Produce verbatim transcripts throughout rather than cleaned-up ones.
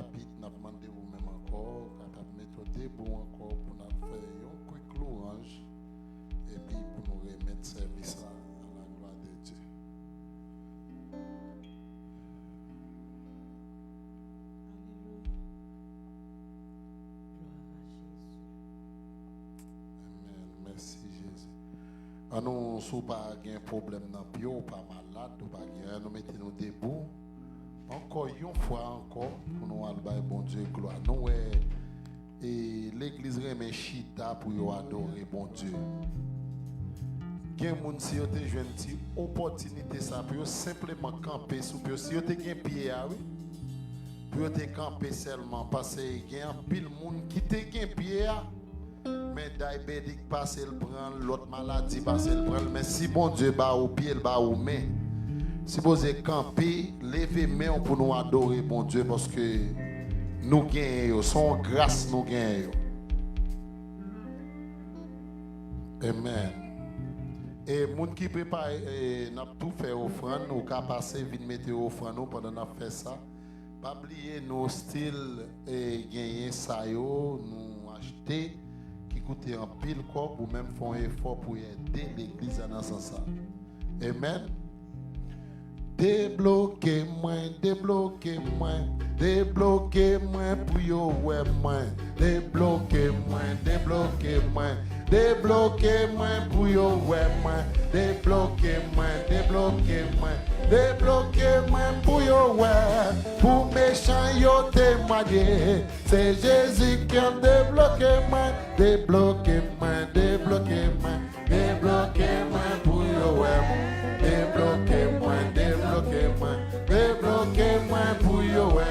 rapid, n ap mande ou menm ankò, ou kapab mete w debou ankò pou n ap fè yon kwik lwanj, epi pou nou remèt sèvis la à la gloire de Dieu. Alelouya. Glwa a Jezi. Amèn. Mèsi, Jezi. An nou, si w pa gen pwoblèm nan pye w, ou pa malad, ou pa gen anyen, nou mete nou debou. Ankò yon fwa ankò, pou nou al bay Bondye glwa. Nou wè, e, legliz renmen chita pou yo adore Bondye. Gen moun, si yo te jwenn ti opòtinite sa, pou yo senpleman kanpe sou pye yo, si yo te gen pye a, wi, pou yo te kanpe sèlman, paske gen anpil moun ki te gen pye a, men daybetik pase, l pran l, lòt maladi pase, l pran l. Men si Bondye ba ou pye, l ba ou men, sipoze kanpe, leve men w pou nou adore Bondye, paske nou genyen yo. Se yon gras nou genyen yo. Amèn. E moun ki prepare, e, n ap tou fè ofrann, ou ka pase vin mete ofrann ou pandan n ap fè sa. Pa bliye, nou still, e, genyen sa yo nou achte ki koute anpil kòb, ou menm fè yon efò pou ede legliz la nan sans sa. Amèn. Debloke mwen, debloke mwen, debloke mwen pou yo wè mwen. Debloke mwen, debloke mwen, debloke mwen pou yo wè mwen. Debloke mwen, debloke mwen, debloke mwen pou yo wè. Pou mechan yo temwaye, se Jezi k ap debloke mwen. Debloke mwen, debloke mwen, debloke mwen pou yo wè mwen. Debloke mwen, debloke mwen, debloke mwen pou yo wè.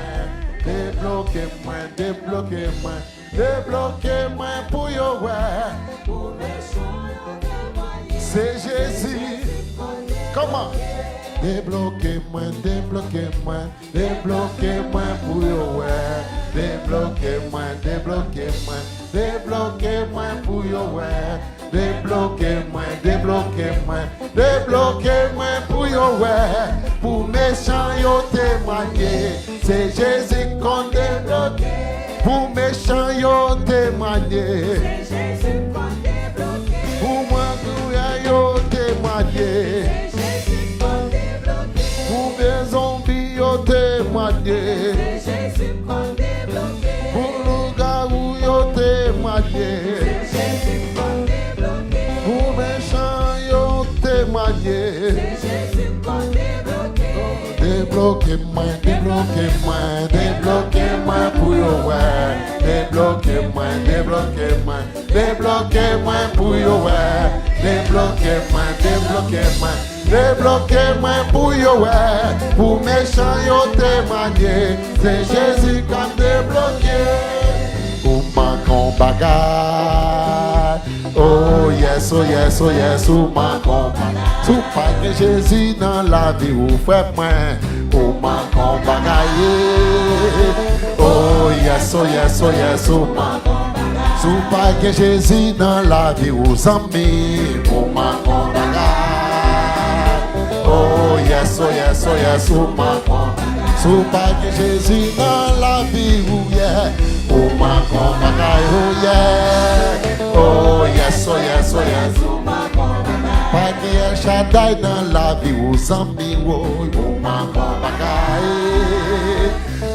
Debloke mwen, debloke mwen, debloke mwen pou yo wè. Se Jezi. Kòman? Debloke mwen, debloke mwen, debloke mwen pou yo wè. Debloke mwen, debloke mwen, debloke mwen pou yo wè. Debloke mwen, debloke mwen, debloke mwen pou yo wè. Pou mechan yo temwaye, se Jezi k konn debloke. Pou mechan yo temwaye, se Jezi k konn debloke. Pou mwen, pou yo temwaye, se Jezi k konn debloke. Pou vye zonbi yo temwaye, se Jezi k konn debloke. Pou lougawou yo temwaye, se Jezi k konn debloke. Pou mechan yo temwaye, se Jezi k konn debloke. Debloke mwen, debloke mwen, debloke mwen pou yo wè. Debloke mwen, debloke mwen, debloke mwen pou yo wè. Debloke mwen, debloke mwen, debloke mwen pou yo wè. Pou mechan yo temwaye, se Jezi k ap debloke. Ou manke yon bagay. Oh yes, oh yes, oh yes, ou manke yon bagay. Si w pa gen Jezi nan lavi w, frè mwen, ou manke yon bagay. Oh yes, oh yes, oh yes, ou manke yon bagay. Si w pa gen Jezi nan lavi w, zanmi, ou manke yon bagay. Oh yes, oh yes, oh yes, ou manke yon bagay. Si w pa gen Jezi nan lavi w, yeah, ou manke yon bagay, oh yeah. Oh yes, oh yes, oh yes, ou manke yon bagay. Pa gen El Shaddai nan lavi w, zanmi, woy, ou manke yon bagay.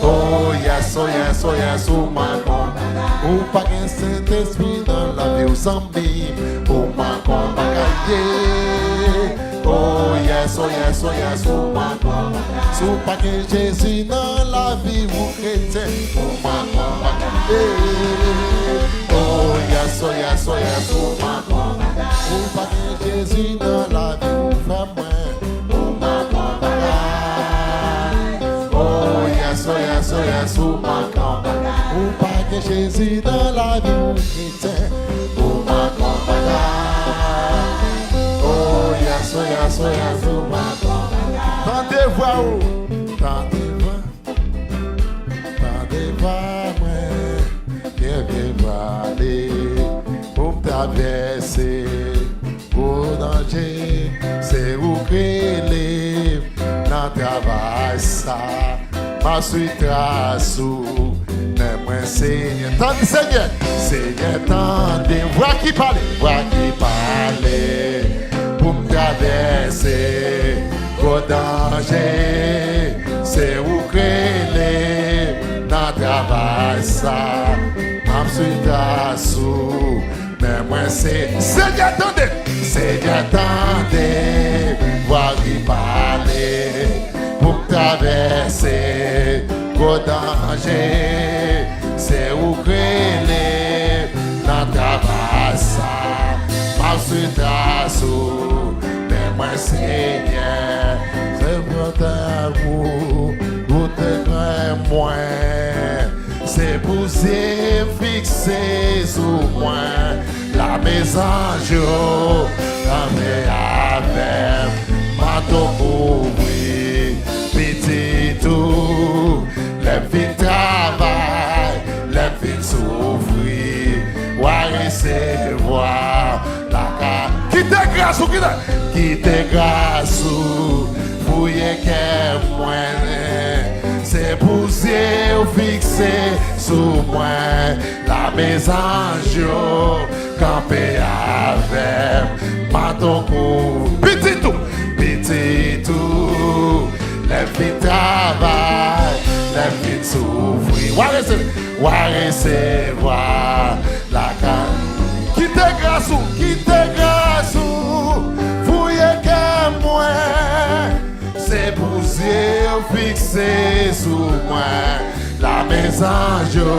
Oh yes, oh yes, oh yes, ou manke yon bagay. Ou pa gen Sentespri nan lavi w, zanmi, ou manke yon bagay, yeah. Oh yes, oh yes, oh yes, ou manke yon bagay. Si w pa gen Jezi nan lavi w, kretyen, ou manke yon bagay, yeah. Oh yes, oh yes, oh yes, ou manke yon bagay. Ou pa gen Jezi nan lavi w, frè mwen, ou manke yon bagay. Oh yes, oh yes, oh yes, ou manke yon bagay. Ou pa gen Jezi nan lavi w, kretyen, ou manke yon bagay. Oh yes, oh yes, oh yes, ou manke yon bagay. Tande vwa w, tande vwa, tande vwa mwen, gen vye vale pou m travèse. Gwo danje, se ou k rele m nan travay sa. M ap swiv tras ou, men mwen Senyè. Tande Senyè, Senyè tande. Vwa ki pale, vwa ki pale pou m travèse gwo danje. Se ou k rele nan travay sa. M ap swiv tras ou, men mwen se Senyè tande, Senyè tande, vwa ki pale pou m travèse gwo danje. Se ou k rele nan travay sa. M ap swiv tras ou, men mwen Senyè. Se pou tèt ou, ou te kreye mwen. Se pou zye fikse sou mwen. Lame zanj yo kanpe avè m. Manto kouvri pitit ou. Lè m fin travay, lè m fin soufri, w a resevwa lakay. Kite gras ou, kite. Kite gras ou fouye kè mwen. Se pou zye w fikse sou mwen. Lame zanj yo kanpe avè m. Manto kou pitit ou, pitit ou. Lè m fin travay, lè m fin soufri, w a resevwa, w a resevwa lakay. Kite gras ou, kite gras ou fouye kè mwen. Se pou zye w fikse sou mwen. Lame zanj yo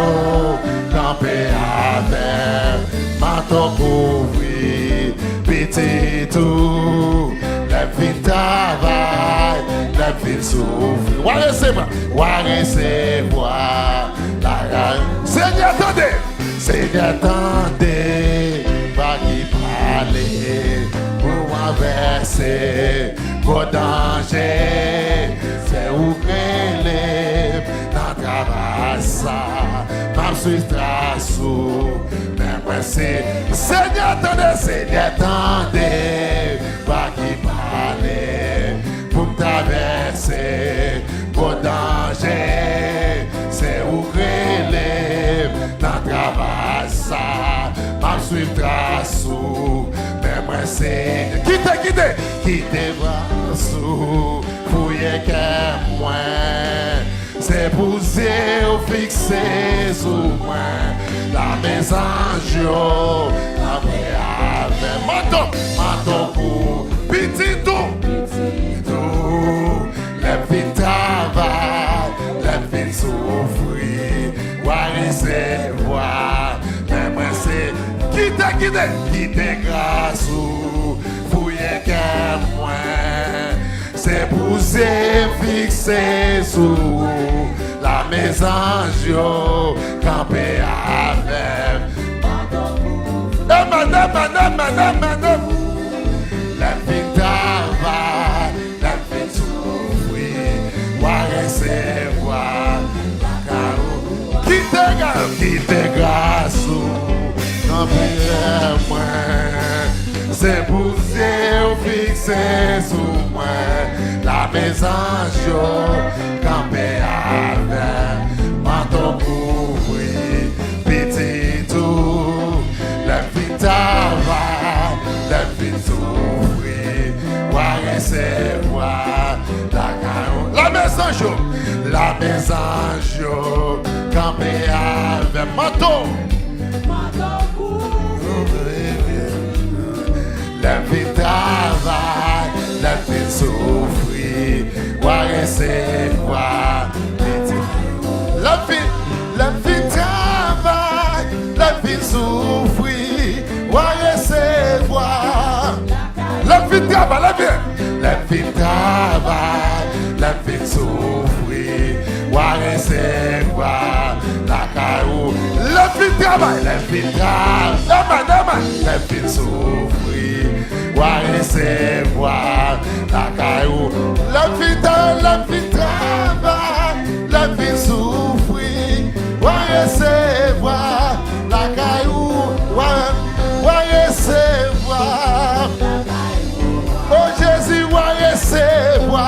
kanpe avè m. Manto kouvri pitit ou. Lè m fin travay, lè m fin soufri, w a resevwa, w a resevwa lakay. Senyè tande, Senyè tande, vwa ki pale pou m travèse gwo danje. Se ou k rele m nan travay sa. M ap swiv tras ou, men mwen se Senyè tande, Senyè tande, vwa ki pale pou m travèse gwo danje. Se ou k rele m nan travay sa. M ap swiv tras ou, men mwen se. Kite, kite, kite gras ou fouye kè mwen. Se pou zye w fikse sou mwen. Lame zanj yo kanpe avè m. Manto, manto kou pitit ou, pitit ou. Lè m fin travay, lè m fin soufri, w a resevwa. Men mwen se kite, kite, kite gras ou fouye kè mwen. Se pou zye m fikse sou ou. Lame zanj yo kanpe avè m. Amen, amen, amen, amen, amen. Lè m fin travay, lè m fin soufri, w a resevwa lakay ou. Kite gras, kite gras ou kanpe avè mwen. Se pou zye w fikse sou mwen. Lame zanj yo kanpe avè m. Manto kouvri pitit ou. Lè m fin travay, lè m fin soufri, w a resevwa lakay ou. Lame zanj yo, lame zanj yo kanpe avè m. Manto. Lè m fin travay, lè m fin soufri, w a resevwa. Lè m fin, lè m fin travay, lè m fin soufri, w a resevwa. Lè m fin travay, lè m fin, lè m fin travay, lè m fin soufri, w a resevwa lakay ou. Lè m fin travay, lè m fin travay, amen, amen. Lè m fin soufri, w a resevwa lakay ou. Lè m fin travay, lè m fin travay, lè m fin soufri, w a resevwa lakay ou. W a, w a resevwa. O Jezi, w a resevwa.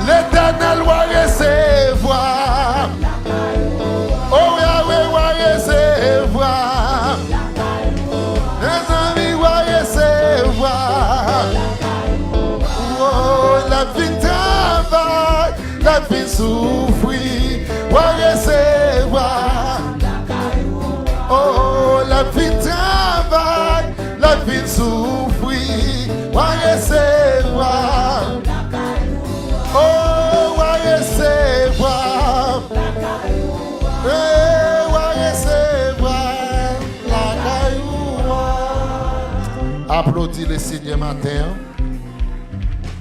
Letènèl, w a Soufri, w a resevwa. Oh, l ap vin travay, l ap vin soufri, w a resevwa. Oh, w a resevwa. Eh, w a resevwa lakay ou an. Aplodi Lesenyè maten an.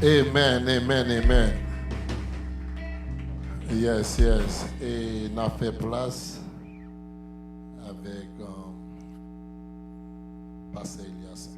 Amen, amen, amen. Yes, yes. E n ap fè plas avèk, um, Pastè Elias.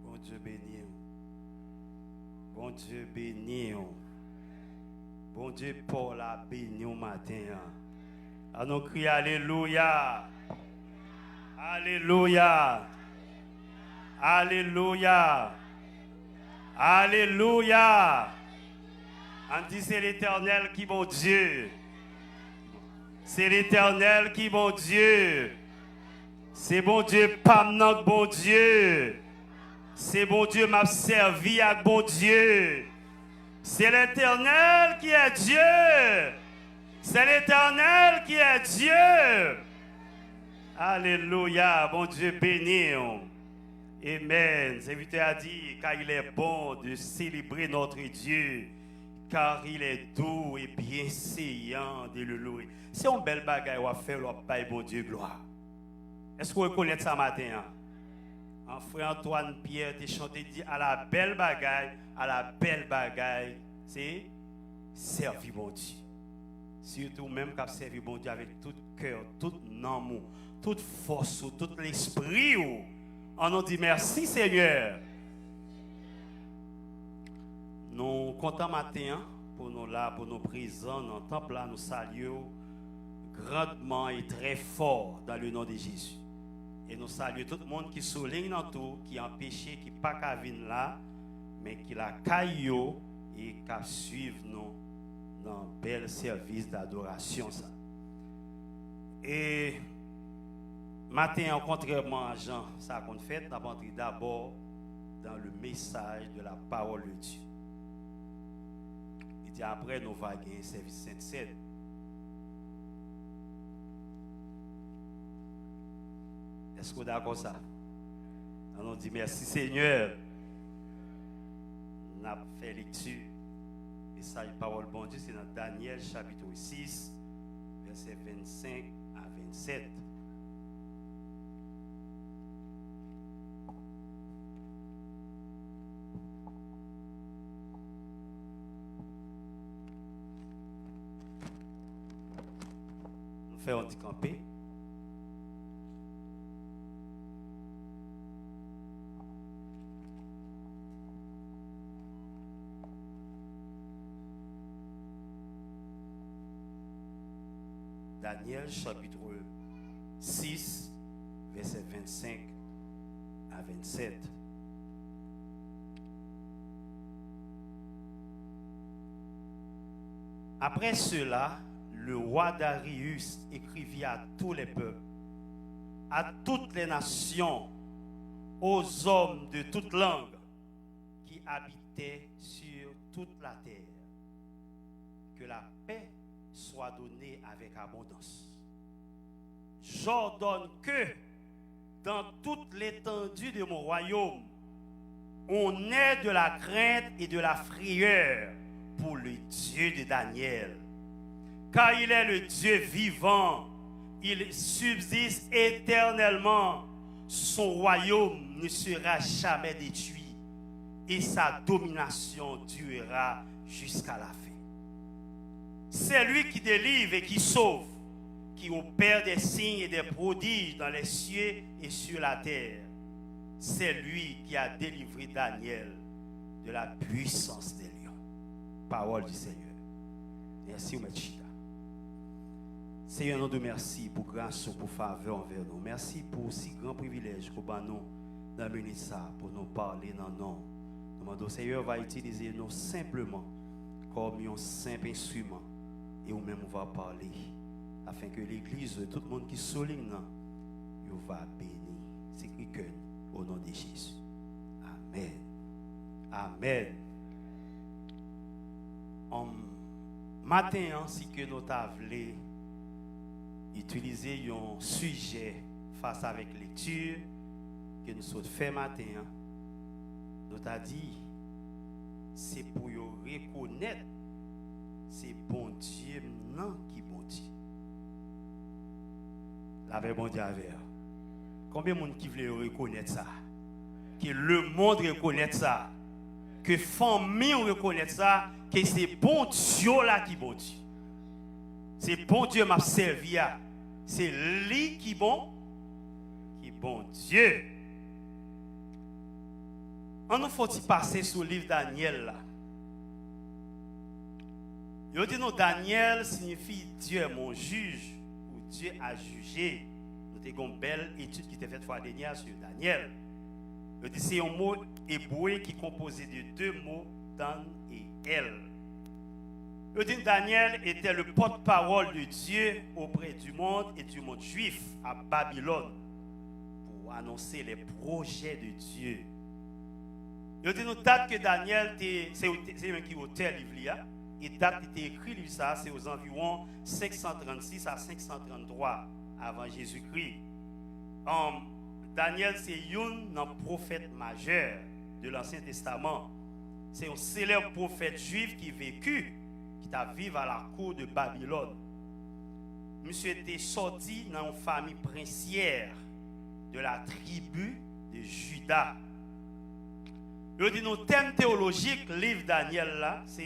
Bondye beni w. Bondye beni w. Bondye pa w la beni w maten an. An nou kriye alelouya. Alelouya. Alelouya. Alelouya. Ann di se Letènèl ki Bondye. Se Letènèl ki Bondye. Se Bondye pa m nan k Bondye. Se Bondye m ap sèvi ak Bondye. C'est l'Éternel qui est Dieu. C'est l'Éternel qui est Dieu. Alelouya, Bondye beni w. Amen. Sèvitè a di, car il est bon de célébrer notre Dieu, car il est doux et bienséant de le louer. Se yon bèl bagay w ap fè lè w ap bay Bondye glwa. Èske w rekonèt sa maten an? An, frè Antoine Pierre te chante, di, ala bèl bagay, ala bèl bagay, se sèvi Bondye. Sitou menm k ap sèvi Bondye avèk tout kè w, tout nanm ou, tout fòs ou, tout lespri w. An nou di mèsi, Senyè. Nou kontan maten an pou nou la, pou nou prezan nan tanp la. Nou salye w grandman e trè fò dans le nom de Jésus. E nou salye tout moun ki sou liy nan tou, ki anpeche, ki pa ka vin la, men ki lakay yo e k ap swiv nou nan bèl sèvis dadorasyon sa. E maten an, kontrèman a jan sa konn fèt, n ap antre dabò dans le message de la parole de Dieu. Li di apre nou va gen sèvis Sent Sèn. Èske w dakò sa? An nou di mèsi Senyè. N ap fè lekti mesaj pawòl Bondye, se nan Danyèl chapit sis, vèsè vennsenk a vennsèt. Nou fè yon ti kanpe. Danyèl, chapit sis, vèsè vennsenk a vennsèt. Après cela, le roi Darius écrivit à tous les peuples, à toutes les nations, aux hommes de toute langue qui habitaient sur toute la terre, que la paix soit donnée avec abondance. J'ordonne que, dans toute l'étendue de mon royaume, on ait de la crainte et de la frayeur pour le Dieu de Daniel. Car il est le Dieu vivant, il subsiste éternellement, son royaume ne sera jamais détruit, et sa domination durera jusqu'à la fin. C'est lui qui délivre et qui sauve, qui opère des signes et des prodiges dans les cieux et sur la terre. C'est lui qui a délivré Daniel de la puissance des lions. Parole du Seigneur. Mèsi, ou mèt chita. Seyè, nou di w mèsi pou gras ou, pou favè w anvè nou. Mèsi pou si gran privilèj ke w ban nou nan minit sa a pou nou pale nan non w. Nou mande w, Seyè, va itilize nou senpleman kòm yon senp enstriman, e ou menm ou va pale, afenke legliz ou e tout moun ki sou liy nan, yo va beni. Sekwi kè n, o non de Jezi. Amèn. Amèn. Anm, maten an, si ke nou ta vle itilize yon sijè fas avèk lekti ke nou sot fè maten an, nou ta di, se pou yo rekonèt se Bondye m nan ki Bondye. Lapè Bondye avè w. Konbyen moun ki vle yo rekonèt sa? Ke lemonn rekonèt sa? Ke fanmi w rekonèt sa? Ke se Bondye w la ki Bondye? Se Bondye m ap sèvi a. Se li ki bon, ki Bondye. Ann nou fè yon ti pase sou liv Danyèl la. Yo di nou Danyèl siyifi Dieu est mon juge ou Dieu a jugé. Nou te gen yon bèl etid ki te fèt fwa dènyè a sou Danyèl. Yo di se yon mo ebre ki konpoze de de mo, Dan e Èl. Yo di Daniel était le porte-parole de Dieu auprès du monde et du monde juif à Babylone pour annoncer les projets de Dieu. Yo di nou dat ke Daniel te, se, se li menm ki otè liv li a, e dat li te ekri liv sa a, se ozanviwon senk san trannsis a senk san tranntwa avan Jezikri. Um, Daniel se youn nan pwofèt majè de Lansyen Testaman. Se yon selèb pwofèt jwif ki veki, ki t ap viv a la kou de Babilòn. Misye te sòti nan yon fanmi prensyè de la tribi de Jida. Yo di nou tèm teyolojik liv Danyèl la, se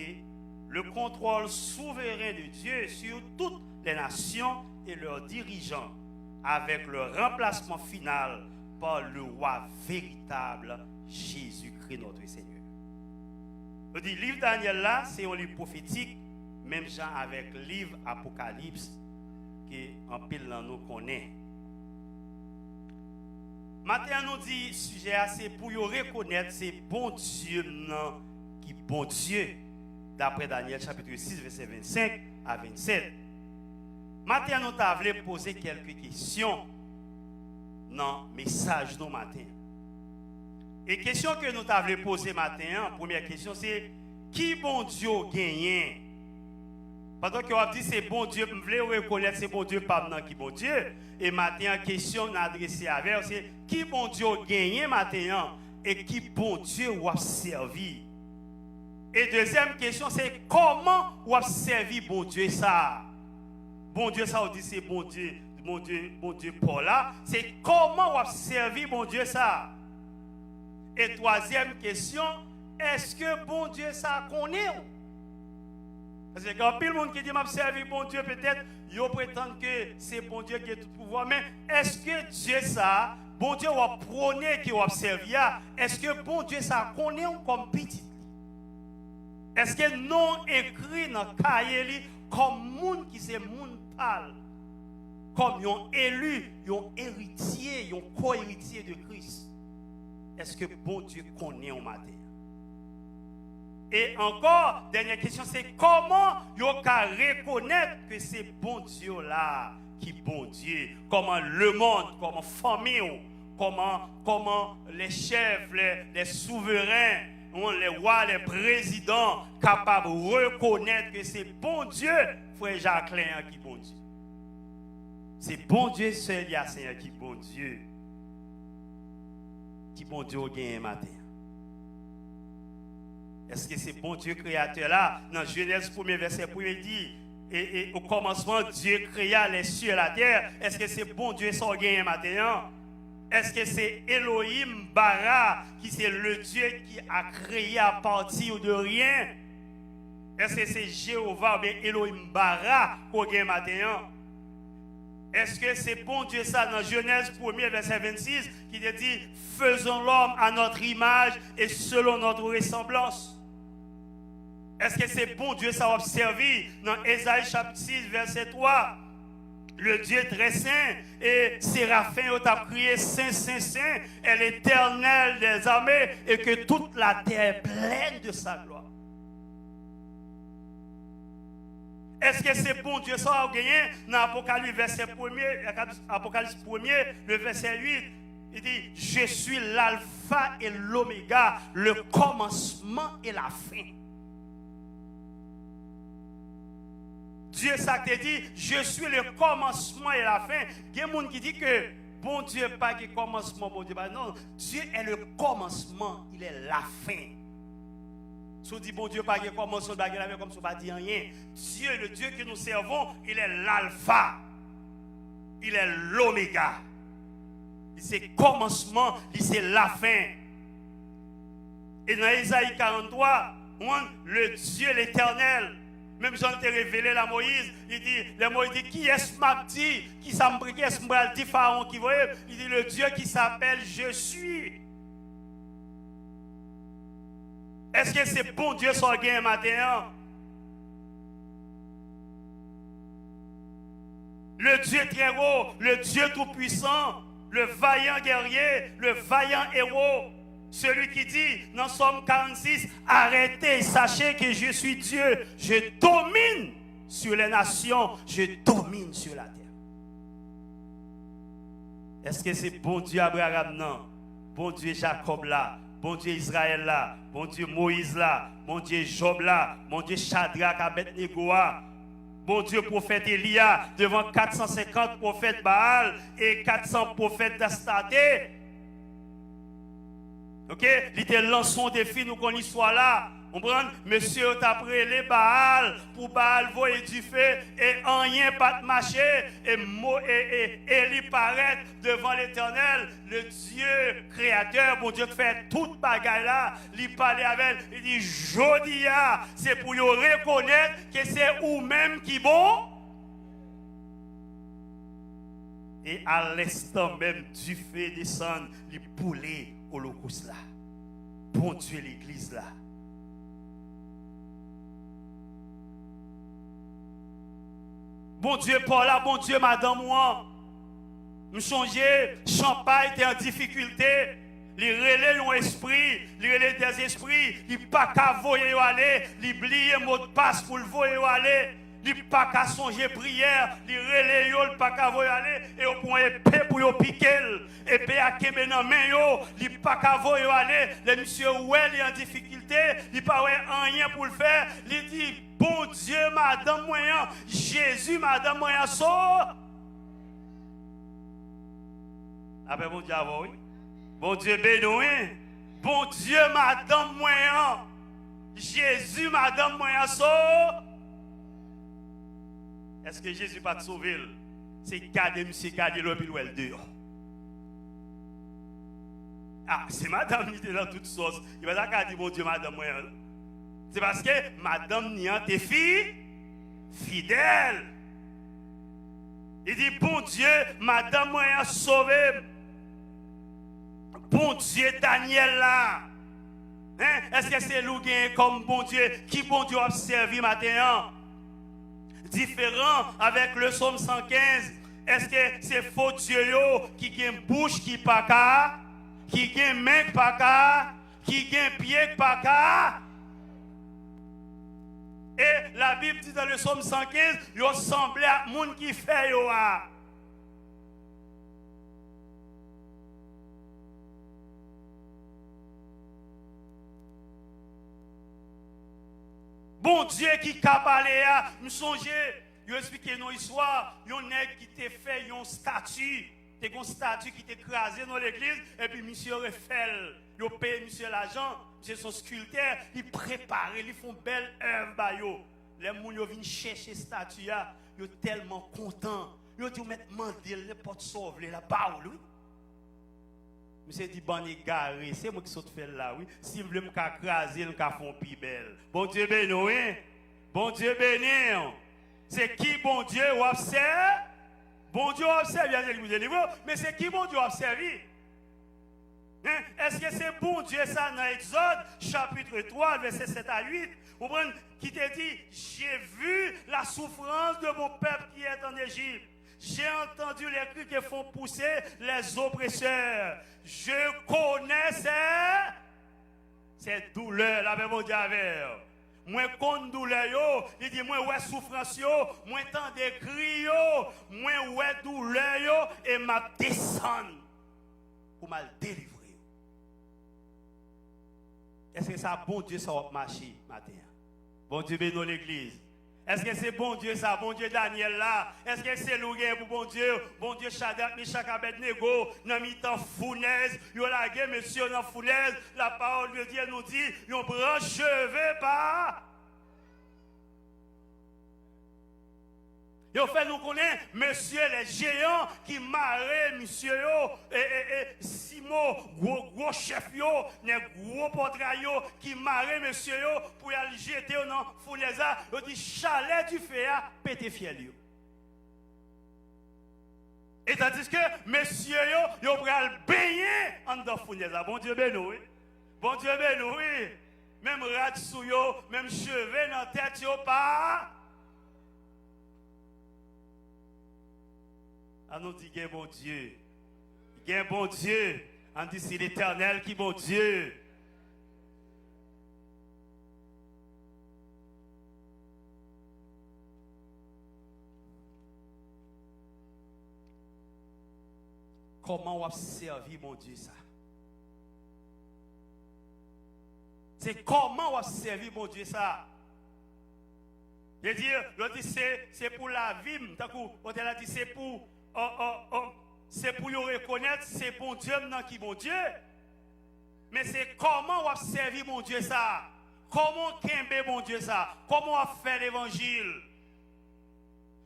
le contrôle souverain de Dieu sur toutes les nations et leurs dirigeants, avec le remplacement final par le roi véritable, Jésus-Christ notre Seigneur. Yo di liv Danyèl la, se yon liv pwofetik, menm jan avèk liv Apokalips, ke anpil nan nou konnen. Maten an, nou di sijè a, se pou yo rekonèt se Bondye m nan ki Bondye, daprè Danyèl chapit sis, vèsè vennsenk a vennsèt. Maten an, nou ta vle poze kèlke kesyon nan mesaj nou maten an. E kesyon ke nou ta vle poze maten an, premyè kesyon se, ki Bondye w genyen? Pandan ke w ap di se Bondye, m vle rekonèt se Bondye pa m nan ki Bondye. E maten an, kesyon n adrese avè w se, ki Bondye w genyen maten an? E ki Bondye w ap sèvi? E dezyèm kesyon se, kòman w ap sèvi Bondye sa a? Bondye sa w di se Bondye, Bondye, Bondye pa w la, se kòman w ap sèvi Bondye sa a? E twazyèm kesyon, èske Bondye sa a konnen w? Paske gen anpil moun ki di, "M ap sèvi Bondye," petèt yo pretann ke se Bondye ki gen tout pouvwa, men èske Dye sa a, Bondye w ap pwone ke w ap sèvi a, èske Bondye sa a konnen w kòm pitit li? Èske non w ekri nan kaye li kòm moun ki se moun pa l, kòm yon eli, yon eritye, yon ko-eritye de Kris? Èske Bondye konnen w maten an? E ankò, dènyè kesyon se, kòman yo ka rekonèt ke se Bondye w la ki Bondye? Kòman lemonn, kòman fanmi w, kòman, kòman les chefs, les, les souverains, non, les rois, les présidents kapab rekonèt ke se Bondye, frè Jacquelin an ki Bondye? Se Bondye sèl a, Senyè, ki Bondye. Ki Bondye w genyen maten an? Èske se Bondye kreyatè la? Nan Jenèz premye vèsè premye di, e, e, au commencement, Dieu créa les cieux et la terre. Èske se Bondye sa w genyen maten an? Èske se Elohim Bara ki se le Dieu qui a créé à partir de rien? Èske se Jewova oubyen Elohim Bara ke w gen maten an? Èske se Bondye sa nan Jenèz premye vèsè vennsis ki te di, faisons l'homme à notre image et selon notre ressemblance? Èske se Bondye sa w ap sèvi nan Ezayi chapit sis vèsè twa? Le Dieu très saint, e serafen yo t ap kriye, Sen, Sen, Sen, est l'Éternel des armées, et que toute la terre est pleine de sa gloire. Èske se Bondye sa w genyen nan Apokalis vèsè premye, Apokalis premye, le vèsè uit, li di, je suis l'alpha et l'oméga, le commencement et la fin. Dye sa k te di, je suis le commencement et la fin. Gen moun ki di ke Bondye pa gen kòmansman, Bondye pa, non, Dieu est le commencement, il est la fin. Si w di Bondye pa gen kòmansman, bagay la, men kòmsi w pa di anyen. Dieu, le Dieu que nous servons, il est l'alpha, il est l'oméga. Li se kòmansman, li se lafen. E nan Ezayi karanntwa, on, le Dieu l'Éternel, menm jan l te revele l a Moyiz, li di, lè Moyiz di, kiyès m ap di, kisa m, kiyès m pral di Farawon ki voye m? Li di, le Dieu qui s'appelle Je suis. Èske se Bondye sa w genyen maten an? Le Dieu très haut, le Dieu tout-puissant, le vaillant guerrier, le vaillant héros, celui qui dit dans Psaume quarante-six, arrêtez, sachez que je suis Dieu, je domine sur les nations, je domine sur la terre. Èske se Bondye Abraram nan, Bondye Jakòb la, Bondye Izrayèl la, Bondye Moyiz la, Bondye Jòb la, Bondye Chadrak, Abèdnego a, Bondye pwofèt Eli a, devan kat san senkant pwofèt Baal e kat san pwofèt Astarte? Oke, li te lanse yon defi, nou konn istwa la. Konprann? Mesye yo t ap rele Baal pou Baal voye dife e anyen pa t mache. E mo, e, e, e li parèt devan Letènèl, le Dye kreyatè, Bondye k fè tout bagay la. Li pale avè l, li di, jodi a, se pou yo rekonèt ke se ou menm ki bon. E a lenstan menm, dife desann, li boule olokos la. Bondye legliz la. Bondye pa w la, Bondye madanm ou an. M sonje, Chanpay te an difikilte. Li rele yon espri, li rele dèzespri, li pa ka voye yo ale, li bliye modpas pou l voye yo ale. Li pa ka sonje priyè, li rele yo, li pa ka voye yo ale, e yo pran epe pou yo pike l. Epe a kenbe nan men yo, li pa ka voye yo ale. Lè misye wè li an difikilte, li pa wè anyen pou l fè, li di, Bondye madanm mwen an, Jezi madanm mwen an, so. Lapè Bondye avè w, wi. Bondye beni w, wi. Bondye madanm mwen an, Jezi madanm mwen an, so. Èske Jezi pa t sove l? Se gade misye gade l, epi l wè l deyò. A, se madanm li te nan tout sòs. Li pa ta ka di Bondye madanm mwen an. Se paske madanm ni an te fi, fidèl. Li di, Bondye, madanm mwen an sove m. Bondye Danyèl la. Hein? Èske se li w genyen kòm Bondye? Ki Bondye w ap sèvi maten an? Diferan avèk le Sòm san kenz, èske se fo dye yo ki gen bouch ki pa ka, ki gen men k pa ka, ki gen pye k pa ka? E Labib di nan le Sòm san kenz, yo sanble ak moun ki fè yo a. Bondye ki ka pale a, m sonje, yo eksplike nou istwa, yon nèg ki te fè yon stati, te gen yon stati ki te kraze nan legliz, epi misye refè l, yo peye misye lajan, misye se yon skiltè, li prepare, li fè yon bèl èv ba yo. Lè moun yo vin chèche stati a, yo tèlman kontan, yo di, ou mèt mande l nenpòt sa w vle la, ba w l, wi. Misye di, bann egare, se mwen ki sot fè l la, wi. Si m vle, m ka kraze l, m ka fè yon pi bèl. Bondye beni w, wi. Bondye beni w. Se ki Bondye w ap sè? Bondye w ap sèvi a, se li pou delivre w, men se ki Bondye w ap sèvi? Hein? Èske se Bondye sa nan Egzòd, chapit twa, vèsè sèt a uit, ou konprann, ki te di, J'ai vu la souffrance de mon peuple qui est en Égypte. J'ai entendu les cris que font pousser les oppresseurs. Je connais ses, ses douleurs. Lapè Bondye avè w. Mwen konn doulè yo. Li di, mwen wè soufrans yo. Mwen tande kri yo. Mwen wè doulè yo. E m ap desann pou m al delivre yo. Èske sa Bondye sa w ap mache maten an? Bondye beni w, legliz. Èske se Bondye sa, Bondye Danyèl la? Èske se li w genyen pou Bondye? Bondye Chadrak, Mechak, Abèdnego, nan mitan founèz, yo lage mesye yo nan founèz. La parole de Dieu nous dit, yon branch cheve pa. Yo fè nou konnen, mesye, lè jeyan ki mare misye yo, e, e, e, simo, gwo, gwo chèf yo, nèg gwo pòtray yo, ki mare mesye yo pou y al jete yo nan founèz la, yo di chalè dife a pete fyèl yo. E tandiske mesye yo, yo pral benyen anndan founèz la. Bondye beni w, wi. Bondye beni w, wi. Menm rad sou yo, menm cheve nan tèt yo pa. An nou di gen Bondye. Gen Bondye. An di se Letènèl ki Bondye. Kòman w ap sèvi Bondye sa? Se kòman w ap sèvi Bondye sa? Li di, yo di se, se pou lavi m, tankou otè la di se pou, o, o, o, se pou yo rekonèt se Bondye m nan ki Bondye. Men se kòman w ap sèvi Bondye sa? Kòman w kenbe Bondye sa? Kòman w ap fè levanjil?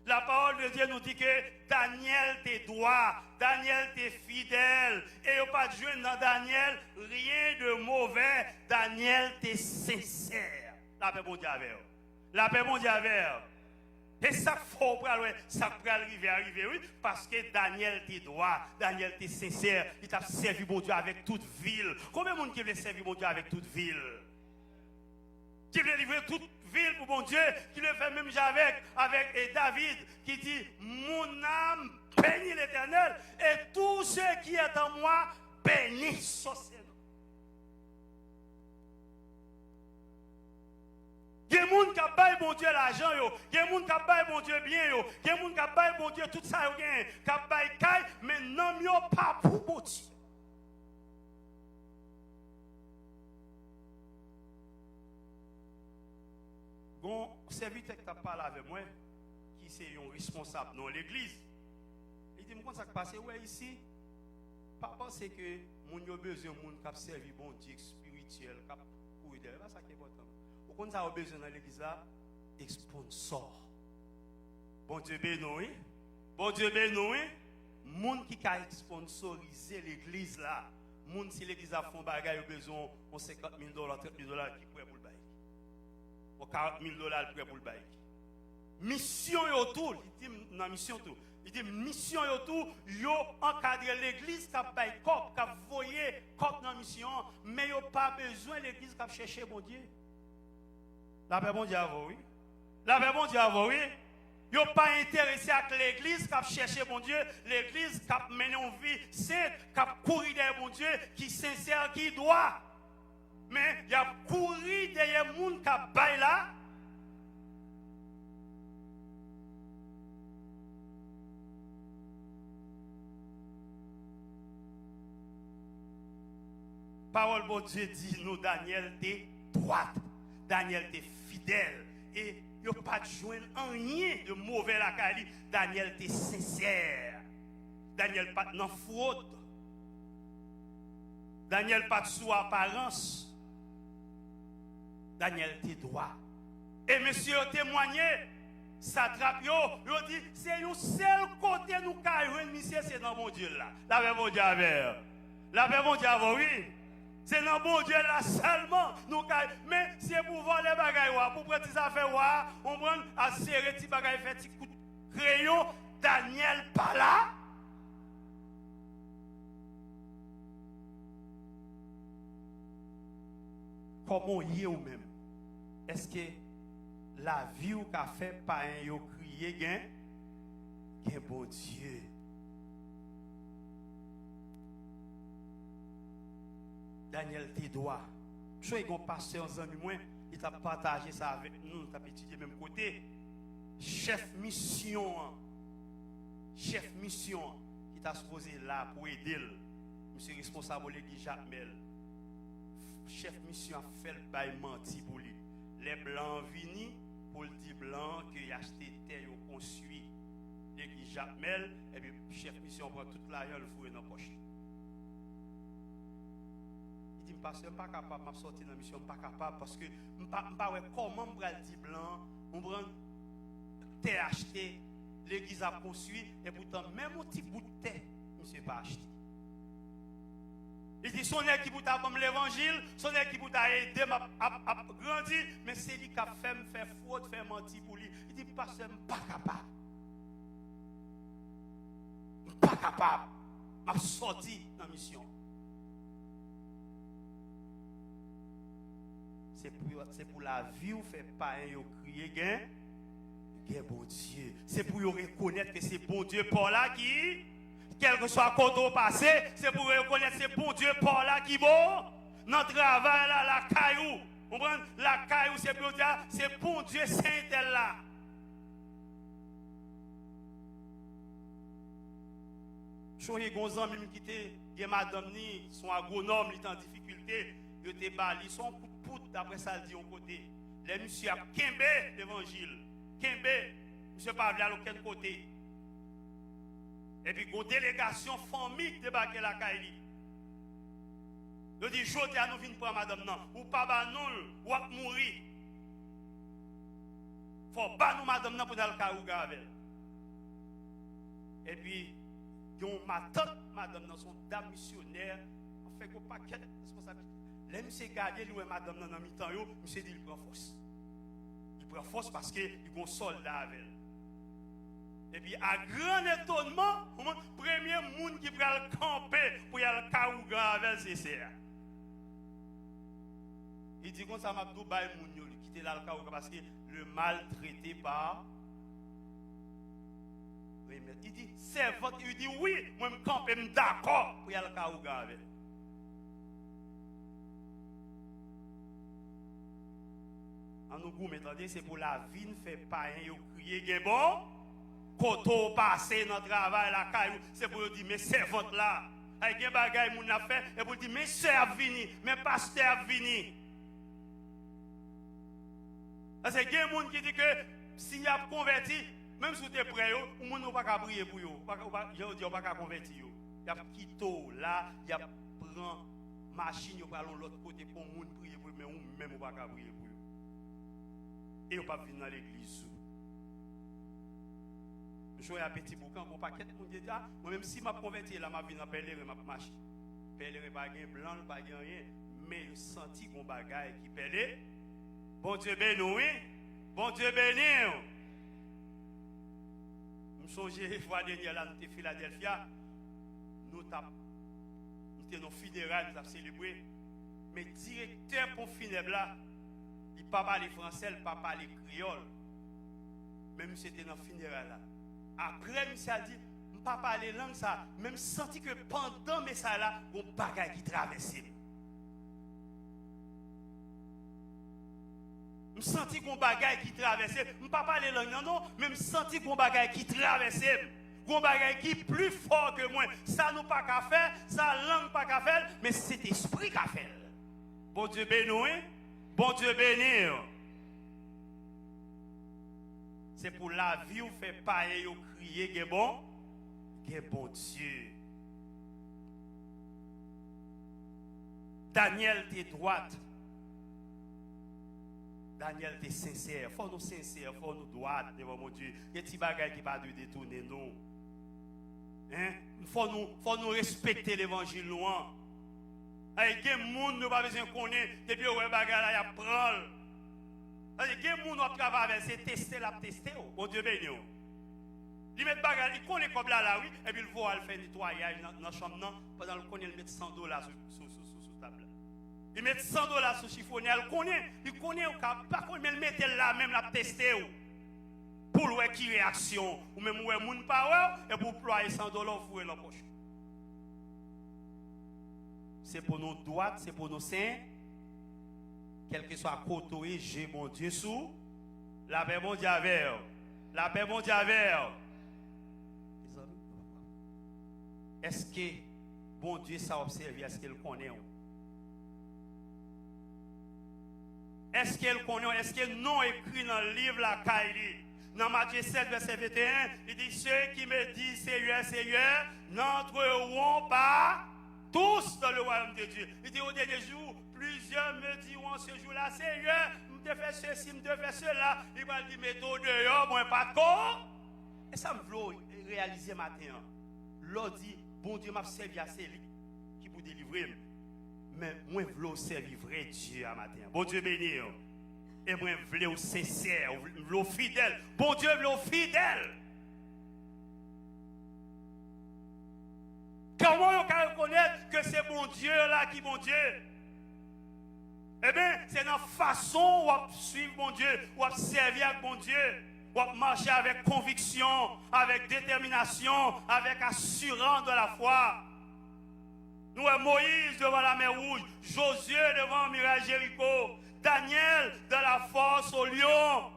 La parole de Dieu nous dit que Daniel te dwa, Daniel te fidèl, e yo pa t jwenn nan Daniel rien de mauvais. Daniel te sensè. Lapè Bondye avè w. Lapè Bondye avè w. E sa k fè w pral wè sa k pral rive a rive, wi. Paske Daniel te dwa, Daniel te sensè, li t ap sèvi Bondye avèk tout vi l. Konbyen moun ki vle sèvi Bondye avèk tout vi l? Ki vle livre tout vi l pou Bondye, ki vle fè menm jan avèk, avèk, e, David, ki di, Mon âme bénit l'Éternel, et tout ce qui est en moi bénisse son saint nom. Gen moun k ap bay Bondye lajan yo, gen moun k ap bay Bondye byen yo, gen moun k ap bay Bondye tout sa yo genyen, k ap bay kay, men nanm yo pa pou Bondye. Gon sèvitè ki t ap pale avè mwen, ki se yon responsab nan yon legliz. Li di m konn sa k pase, ou wè isi, pa panse ke moun yo bezwen moun k ap sèvi Bondye, k espirityèl, k ap kouri dèyè. E pa sa ki enpòtan. Ou konn sa yo bezwen nan legliz la? Esponnsò. Bondye beni w, wi. Bondye beni w, wi. Moun ki ka esponsorize legliz la. Moun, si legliz la fè yon bagay, yo bezwen yon senkant mil dola, trant mil dola ki prè pou l bay li. Yon karant mil dola l prè pou l bay li. Misyon yo tou, li di m nan misyon tou. Li di m misyon yo tou, yo ankadre legliz k ap bay kòb, k ap voye kòb nan misyon an, men yo pa bezwen legliz k ap chèche Bondye. Lapè Bondye avè w, wi. Lapè Bondye avè w, wi. Yo pa enterese ak legliz k ap chèche Bondye, legliz k ap mennen yon vi sent, k ap kouri dèyè Bondye, ki sensè, ki dwa. Men, y ap kouri dèyè moun k ap bay la. Pawòl Bondye di nou Danyèl te dwat, Danyèl te fidèl, e yo pa t jwenn anyen de movè lakay li. Danyèl te sensè. Danyèl pa t nan fwod. Danyèl pa t sou aparans. Danyèl te dwa. E mesye yo temwanye, satrap yo, yo di, se yon sèl kote nou ka jwenn misye, se nan Bondye l la. Lapè Bondye avè w. Lapè Bondye avè w, wi. Se nan Bondye l la sèlman nou ka, men se pou vòlè bagay wa, pou pran ti zafè wa, konprann, al sere ti bagay, fè ti kout kreyon, Danyèl pa la. Kòman w ye ou menm? Èske lavi w ka fè payen yo kriye gen, gen Bondye? Danyèl te dwa. M sonje gen yon pastè, yon zanmi mwen, li t ap pataje sa avèk nou, nou t ap etidye menm kote. Chèf misyon an, chèf misyon an, ki ta sipoze la pou ede l, misye responsab yon legliz Jakmèl. Chèf misyon an fè l bay manti pou li. Lè blan an vini, pou l di blan an ke y achte tè yo konstwi legliz Jakmèl, epi chèf misyon an pran tout lajan l voye nan pòch li. Li di m, "Pastè, m pa kapab, m ap sòti nan misyon, m pa kapab, paske m pa, m pa wè kòman m pral di blan an, ou konprann, tè achte, legliz ap konstwi, epoutan menm yon ti bout tè, misye pa achte." Li di, "Se yon nèg ki pou ta ban m levanjil, se yon nèg ki pou ta ede m ap, ap, ap grandi, men se li k ap fè m fè fwod, fè manti pou li." Li di, "Pastè, m pa kapab. M pa kapab. M ap sòti nan misyon." Se pou, se pou lavi w fè payen yo kriye gen, gen Bondye. Se pou yo rekonèt ke se Bondye pa w la ki, kèlkeswa kote w pase, se pou yo rekonèt se Bondye pa w la ki bon. Nan travay la, lakay ou, konprann? Lakay ou, se pou yo di, "A, se Bondye Sentèl la." Sonje gen yon zanmi m ki te gen madanm ni, se yon agwonòm, li te an difikilte, yo te ba li, se yon kout poud, daprè sa l di yon kote. Lè misye ap kenbe levanjil, kenbe, misye pa vle al okenn kote. Epi gen yon delegasyon fanmi k debake lakay li. Yo di, "Jodi a nou vin pran madanm nan. Ou pa ba nou l, w ap mouri. Fò w ba nou madanm nan pou n al kay ougan avè l." Epi, gen yon matant madanm nan, se yon dam misyonè, anfen, gen yon pakèt responsablite. Lè misye gade, li wè madanm nan nan mitan yo, misye di li pran fòs. Li pran fòs paske li gen yon sòlda avè l. Epi, a gran etonman, ou konprann, premye moun ki pral kanpe pou y al kay ougan avè l, se sè a. Li di konsa, "M ap tou bay moun yo, li kite l al kay ougan, paske le mal traité par remèd." Li di, "Sèvant," li di, "Wi, mwen m kanpe, m dakò pou y al kay ougan avè l." An nou goumen, tande, se pou lavi n fè payen yo kriye gen bon. Kote w pase nan travay, lakay ou, se pou yo di, "Men sèvant la." Ay gen bagay moun ap fè, epi w di, "Men sè ap vini, men pastè ap vini." Paske gen moun ki di ke si y ap konvèti, menm si w te prè yo, ou moun ou pa ka priye pou yo. Ou pa ka, ou pa, jan yo di, ou pa ka konvèti yo. Y ap kite w la, y ap pran machin, yo pral yon lòt kote pou yon moun priye pou yo, men ou menm ou pa ka priye pou yo. E yo p ap vin nan legliz ou. M sonje a Peti Boukan, gon pakèt moun ki di, "A, mwen menm si m ap konvèti la, m ap vin an pèleren, m ap mache." Pèleren pa gen blan, l pa gen anyen, men yo santi gon bagay ki pèle. Bondye beni w, wi. Bondye beni w. M sonje fwa dènyè la, nou te Filadèlfya, nou t ap, nou te nan fineray, nou t ap selebre. Men direktè ponp finèb la, li pa pale fransè, li pa pale kreyòl. Men misye te nan fineray la. Apre, misye a di, "M pa pale lang sa, men m santi ke pandan mesaj la, gon bagay ki travèse m." M santi gon bagay ki travèse m. M pa pale lang nan non, men m santi gon bagay ki travèse m. Gon bagay ki pli fò ke mwen. Sa nou pa ka fè, sa lang pa ka fè l, men Sentespri ka fè l. Bondye beni w, wi. Bondye beni w. Se pou lavi w fè payen yo kriye gen bon, gen Bondye. Danyèl te dwat. Danyèl te sensè. Fò nou sensè, fò nou dwat devan Bondye. Gen ti bagay ki pa dwe detounen nou. Hein? Fò nou, fò nou respekte levanjil nou an. Ay, gen moun nou pa bezwen konnen, depi yo wè bagay la, y ap pran l. Paske gen moun w ap travay avè l, se teste l ap teste w. Bondye beni w. Li met bagay, li konnen kòb la la, wi, epi l voye al fè netwayaj nan, nan chanm nan, pandan l konnen l met san dola sou, sou, sou, sou, sou tab la. Li met san dola sou chifonè a, l konnen, li konnen ou ka pa konnen, men l mete l la menm, l ap teste w. Pou l wè ki reyaksyon w. Ou menm ou wè moun pa wè w, epi w plwaye san dola, w foure nan pòch ou. Se pou nou dwat, se pou nou sen. Kèlkeswa kote w ye, je Bondye sou. Lapè Bondye avè w. Lapè Bondye avè w. Mezanmi, èske Bondye sa w ap sèvi, èske l konnen w? Èske l konnen w? Èske non w ekri nan liv lakay li? Nan Matye sèt, vèsè venteyen, li di, Ceux qui me disent, Seigneur, Seigneur, n'entreront pas tous dans le royaume de Dieu. Li di, Au dernier jour, plusieurs me diront ce jour-là, Seigneur, m te fè sesi, m te fè sela. Li pral di, Mete w deyò, mwen pa t ko. E sa m vle w reyalize maten an. Lè w di, Bondye m ap sèvi a, se li ki pou delivre m. Men mwen vle w sèvi vrè Dye a maten an. Bondye beni w. E mwen vle w sensè, m vle w fidèl. Bondye vle w fidèl. Kòman yo ka rekonèt ke se Bondye la ki Bondye? Ebyen, se nan fason w ap swiv Bondye, w ap sèvi ak Bondye, w ap mache avèk konviksyon, avèk detèminasyon, avèk asirans de la fwa. Nou wè Moyiz devan Lamè Wouj, Jozye devan miray Jeriko, Danyèl dans la fosse aux lions.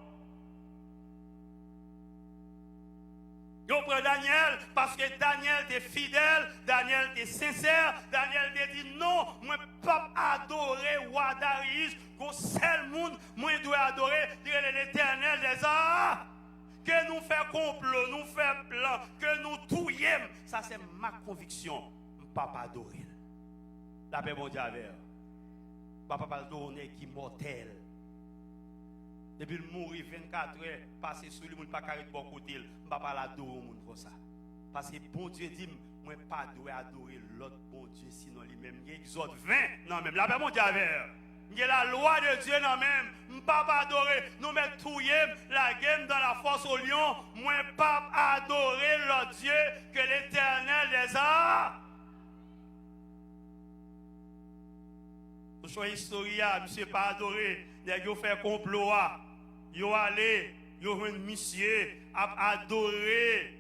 Yo pran Danyèl paske Danyèl te fidèl, Danyèl te sensè, Danyèl te di, Non, mwen p ap adore wa Dariyis, gon sèl moun mwen dwe adore, li rele Letènèl dèza. Ke nou fè konplo, nou fè plan, ke nou touye m, sa se ma konviksyon, m p ap adore l. Lapè Bondye avè w. M p ap adore yon nèg ki mòtèl. Depi l mouri vennkatrè pase sou li, moun pa ka ret bò kote l. M p ap al adore yon moun konsa. Paske Bondye di m, mwen pa dwe adore lòt bondye sinon li menm. M gen Egzòd ven nan men m. Lapè Bondye avè w. M gen lalwa de Dye nan men m. M p ap adore. Nou mèt touye m, lage m dans la fosse aux lions. Mwen p ap adore lòt dye ke Letènèl dèza. Nou chonje istwari a, misye pa adore. Nèg yo fè konplo a. Yo ale, yo jwenn misye ap adore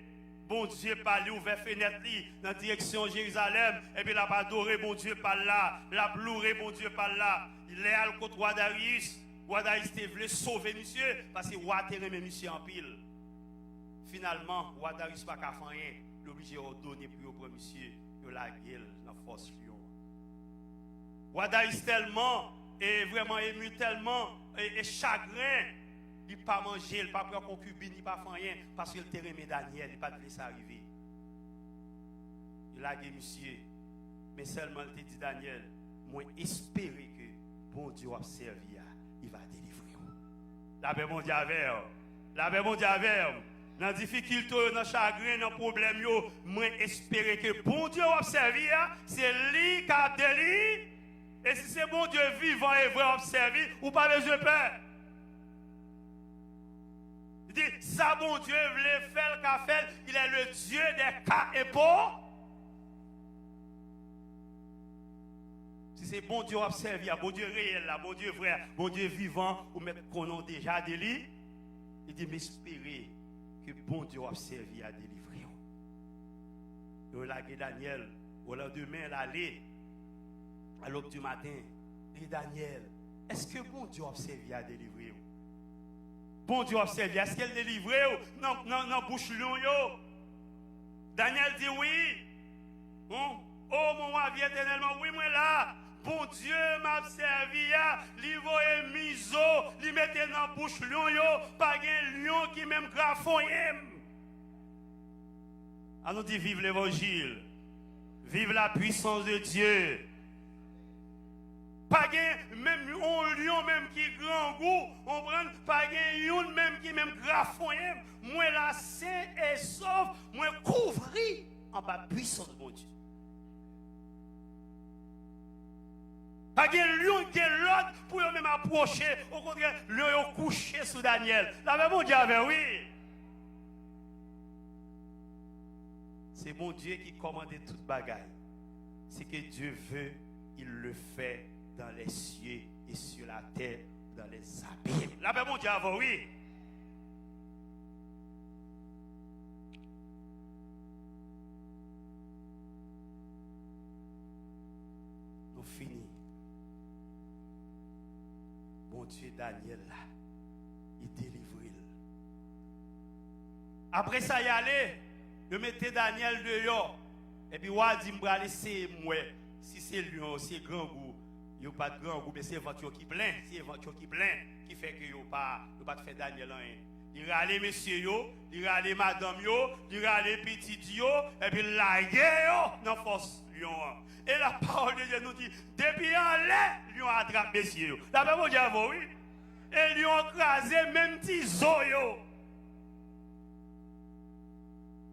Bondye pa li, ouvè fenèt li nan direksyon Jerizalèm, epi l ap adore Bondye pa l la, l ap loure Bondye pa l la. Lè al kot wa Dariyis, wa Dariyis te vle sove misye, paske wa te renmen misye anpil. Finalman, wa Dariyis pa ka fè anyen, li oblije òdone pou yo pran misye, yo lage l nan fòs lyon an. Wa Dariyis tèlman, e vrèman emi, tèlman, e, e chagren, li pa manje, li pa pran konkibin, li pa fè anyen, paske li te renmen Danyèl, li pa t vle sa rive. Yo lage misye, men sèlman li te di Danyèl, Mwen espere ke Bondye w ap sèvi a, li va delivre w. Lapè Bondye avè w. Lapè Bondye avè w. Nan difikilte w yo, nan chagren, nan pwoblèm yo, mwen espere ke Bondye w ap sèvi a, se li k ap deli. E si se Bondye vivan e vrè w ap sèvi, ou pa bezwen pè. Li di, sa Bondye vle fè, l ka fè l. Il est le Dieu des cas et po. Si se Bondye w ap sèvi a, Bondye reyèl la, Bondye vrè a, Bondye vivan, ou mèt konnen w deja de li. Li di, m espere ke Bondye w ap sèvi a delivre w. Yo lage Danyèl, olandemen, l ale. A lòb di maten, li di, Danyèl, èske Bondye w ap sèvi a delivre w? Bondye w ap sèvi a, èske l delivre w nan, nan, nan bouch lyon yo? Danyèl di, Wi. Hon? O mon wa, vi etènèlman, wi, mwen la. Bondye m ap sèvi a, li voye mizo, li mete nan bouch lyon yo, pa gen lyon ki menm grafonyen m. Ann nou di, Vive l'Évangile. Vive la puissance de Dieu. Pa gen menm yon lyon menm ki grangou, konprann? Pa gen youn menm ki menm grafonyen m. Mwen la sen e sòf, mwen kouvri anba pwisans Bondye. Pa gen lyon ki gen lòd pou yo menm apwoche. Okontrè, lyon yo kouche sou Danyèl. Lapè Bondye avè w, wi. Se Bondye ki kòmande tout bagay. Ce que Dieu veut, il le fait dans les cieux et sur la terre, dans les abîmes. Lapè Bondye avè w, wi. Nou fini. Bondye Danyèl la, li delivre l. Apre sa, y ale, yo mete Danyèl deyò. Epi wa di, "M pral eseye m wè si se lyon yo, se grangou." Yo pa t grangou, men se vant yo ki plen, se vant yo ki plen, ki fè ke yo pa, yo pa t fè Danyèl anyen. Li rale mesye yo, li rale madanm yo, li rale pitit yo, epi l lage yo nan fòs lyon an. E la pawòl de Dye nou di, depi anlè, lyon an atrap mesye yo. Lapè Bondye avè w, wi. E lyon an kraze menm ti zo yo.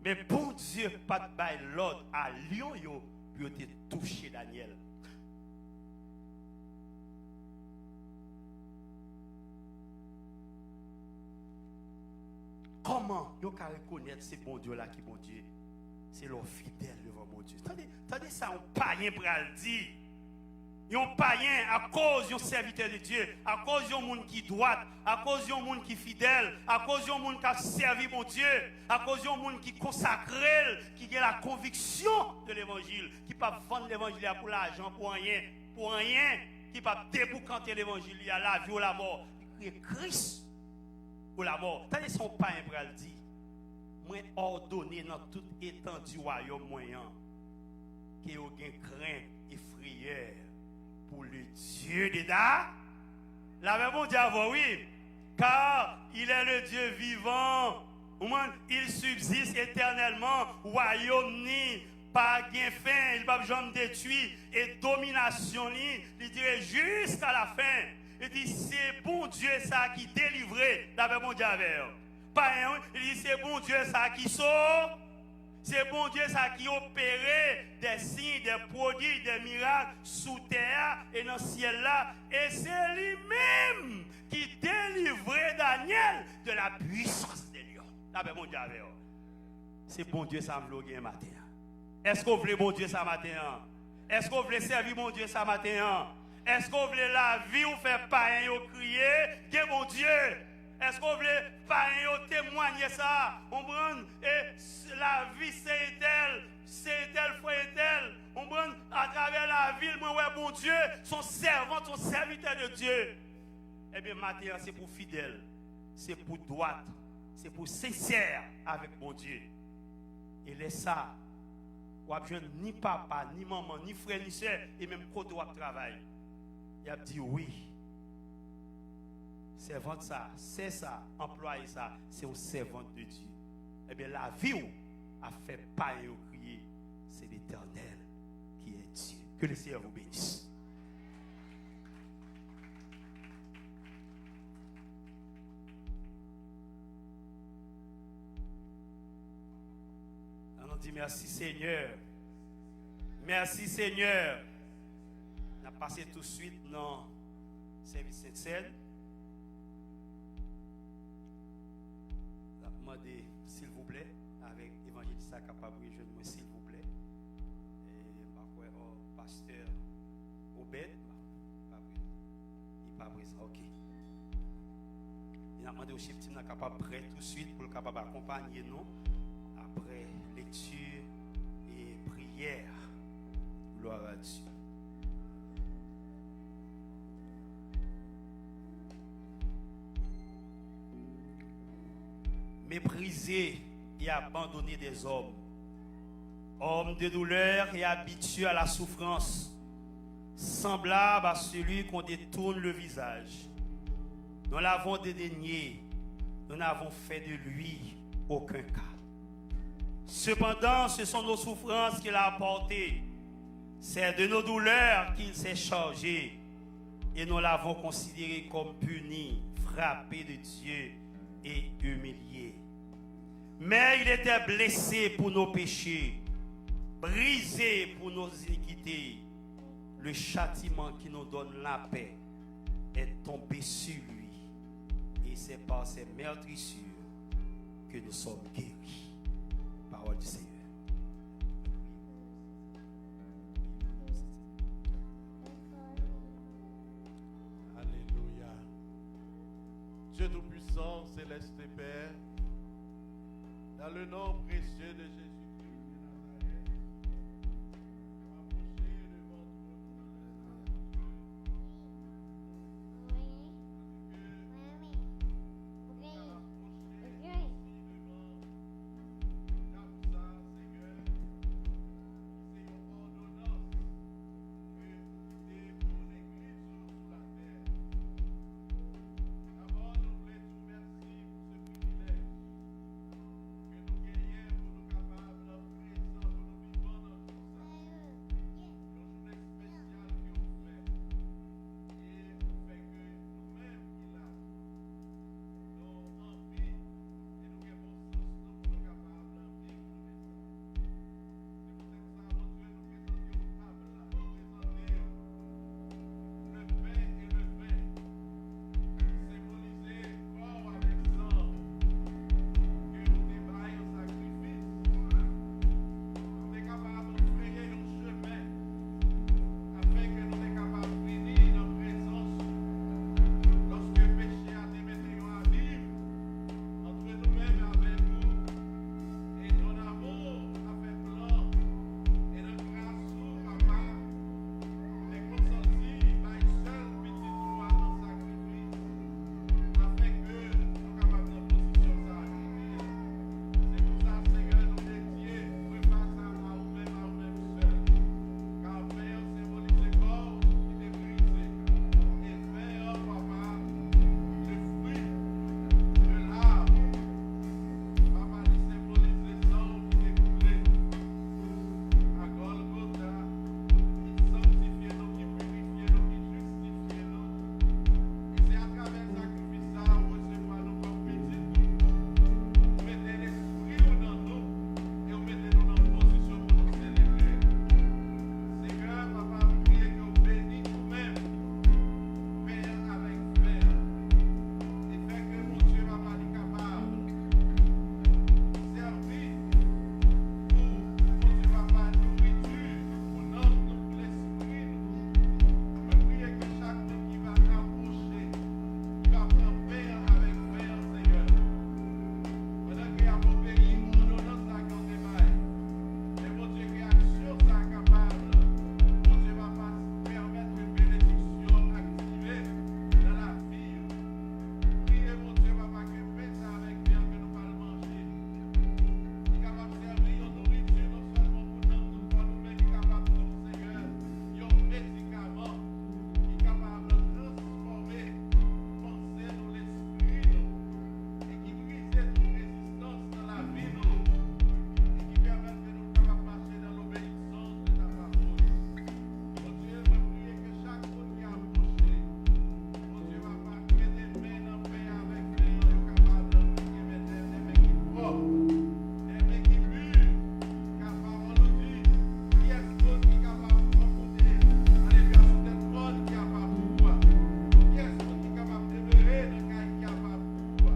Men Bondye pa t bay lòd a lyon yo pou yo te touche Danyèl. Kòman yo ka rekonèt se Bondye la ki Bondye? Se lè w fidèl devan Bondye. Tande, tande sa yon payen pral di. Yon payen, akoz yon sèvitè de Dye, akoz yon moun ki dwat, akoz yon moun ki fidèl, akoz yon moun k ap sèvi Bondye, akoz yon moun ki konsakre l, ki gen la konviksyon de levanjil, ki p ap vann levanjil la pou lajan, pou anyen, pou anyen, ki p ap deboukante levanjil li a, lavi ou lamò, li kriye Kris ou lamò. Tande sa yon payen pral di, mwen òdone nan tout etandi wayòm mwen an, ke yo gen krent e frayè pou le Dye de Da. Lapè Bondye avè w, wi. Car il est le Dieu vivant. Ou konprann? Il subsiste éternellement. Wayòm li pa gen fen, li p ap janm detwi. E dominasyon li, li dire jiska lafen. Li di, se Bondye sa ki delivre. Lapè Bondye avè w. Payen, wi. Li di, se Bondye sa ki so-, se Bondye sa ki opere de siy, de pwodi, de mirak sou tè a e nan syèl la. E se li menm ki delivre Danyèl de la puissance des lions. Lapè Bondye avè w. Se Bondye sa m vle w gen maten an. Èske w vle Bondye sa maten an? Èske w vle sèvi Bondye sa maten an? Èske w vle lavi w fè payen yo kriye, gen Bondye? Èske w vle payen yo temwanye sa? Konprann? E s-, lavi sè entèl, sè entèl, frè entèl. Konprann? Atravè lavi l, mwen wè Bondye, se yon sèvant, se yon sèvitè de Dye. Ebyen, maten an, se pou w fidèl, se pou w dwat, se pou w sensè avèk Bondye. E lè sa, w ap jwenn ni papa, ni manman, ni frè, ni sè, e menm kote w ap travay, y ap di, wi, sèvant sa, sè sa, anplwaye sa, se yon sèvant de Dye. Ebyen, lavi w ap fè payen yo kriye, c'est l'Éternel qui est Dieu. Que le Seigneur vous bénisse. An nou di, mèsi Senyè. Mèsi Senyè. N ap pase touswit nan sèvis Sentsèn. N ap mande, silvouplè, avèk evanjelis la kapab rejwenn mwen, silvouplè. E, m pa kwè, o, pastè Obed, pa vre, li pa prezan, ok. E n ap mande worship team nan kapab prè touswit pou l kapab akonpanye nou apre lekti e priyè. Glwa a Dye. Méprisé et abandonné des hommes, homme de douleur et habitué à la souffrance, semblable à celui qu'on détourne le visage. Nous l'avons dédaigné, nous n'avons fait de lui aucun cas. Cependant, ce sont nos souffrances qu'il a portées, c'est de nos douleurs qu'il s'est chargé, et nous l'avons considéré comme puni, frappé de Dieu et humilié. Mais il était blessé pour nos péchés, brisé pour nos iniquités. Le châtiment qui nous donne la paix est tombé sur lui, et c'est par ses meurtrissures que nous sommes guéris. Parole du Seigneur. Dieu Tout-Puissant, Céleste Père, dans le nom précieux de Jésus-Christ de Nazareth, nous approchons devant ton trône de grâce, Dieu, afin que nous puissions approcher aussi devant ta sa, Seigneur, se yon òdonans ke ou te pou legliz ou sou latè. Dabò, nou vle di w mèsi pou se privilèj ke nou genyen pou nou kapab nan prezans, pou nou vivan nan jou sa. Yon jounen espesyal ke ou fè. E ou fè ke nou menm ki la, nou anvi e nou gen bon sans nou pou nou kapab viv jounen sa. Se poutèt sa, Bondye, nou prezante w tab la, nou prezante w le pen e le ven, ki senbolize kò w avèk san w, ke ou te bay an sakrifis, pou te kapab freye yon chemen, afin ke nou te kapab vini nan prezans ou, lòske peche a te mete yon abim antre nou menm avèk ou, e nan amou a fè plan, e nan gras ou, Papa, ou te konsanti bay sèl pitit ou a an sakrifis, afin ke nou kapab nan pozisyon sa a jodi a. Se pou sa, Senyè, nou dedye repa sa a ba ou menm, a ou menm sèl. Ka pen an senbolize kò w ki te brize. E ven an, Papa, le fwi de lav. Papa, li senbolize san w ki te koule a Gòlgota, ki sanktifye nou, ki pirifye nou, ki jistifye nou. E se atravè sakrifis sa a ou resevwa nou kòm pitit ou. Ou mete lespri ou nan nou e ou mete nou nan pozisyon pou nou selebre. Senyè, Papa, m priye ke w beni nou menm, pen an avèk ven an. E fè ke Bondye, Papa, li kapab sèvi pou, Bondye, Papa, nouriti pou nanm nou, pou lespri nou. Mwen priye ke chak moun ki va apwoche, ki va pran pen an avèk ven an, Senyè, pandan ke y ap obeyi òdonans sa ke w te bay, men, Bondye, ke aksyon sa a kapab, Bondye, Papa, pèmèt ke benediksyon aktive nan lavi yo. Priye, Bondye, Papa, ke pen sa avèk ven an ke nou pral manje, li kapab sèvi yon nouriti non sèlman pou nanm nou, kò nou, men li kapab tou, Senyè, yon medikaman ki kapab transfòme panse nou, lespri nou, e ki brize tout rezistans nan lavi nou, e ki pèmèt ke nou kapab mache nan lobeyisans de ta pawòl. Bondye, mwen priye ke chak moun ki apwoche, Bondye, Papa, mete men nan pen avèk ven an, yo kapab gen men, men ki pwòp, men ki pi, ka pawòl ou di, kiyès moun ki kapab pran kote, alelouya, sou tèt mòn ki apa pou ou a? Kiyès moun ki kapab demere nan kay ki apa pou ou a?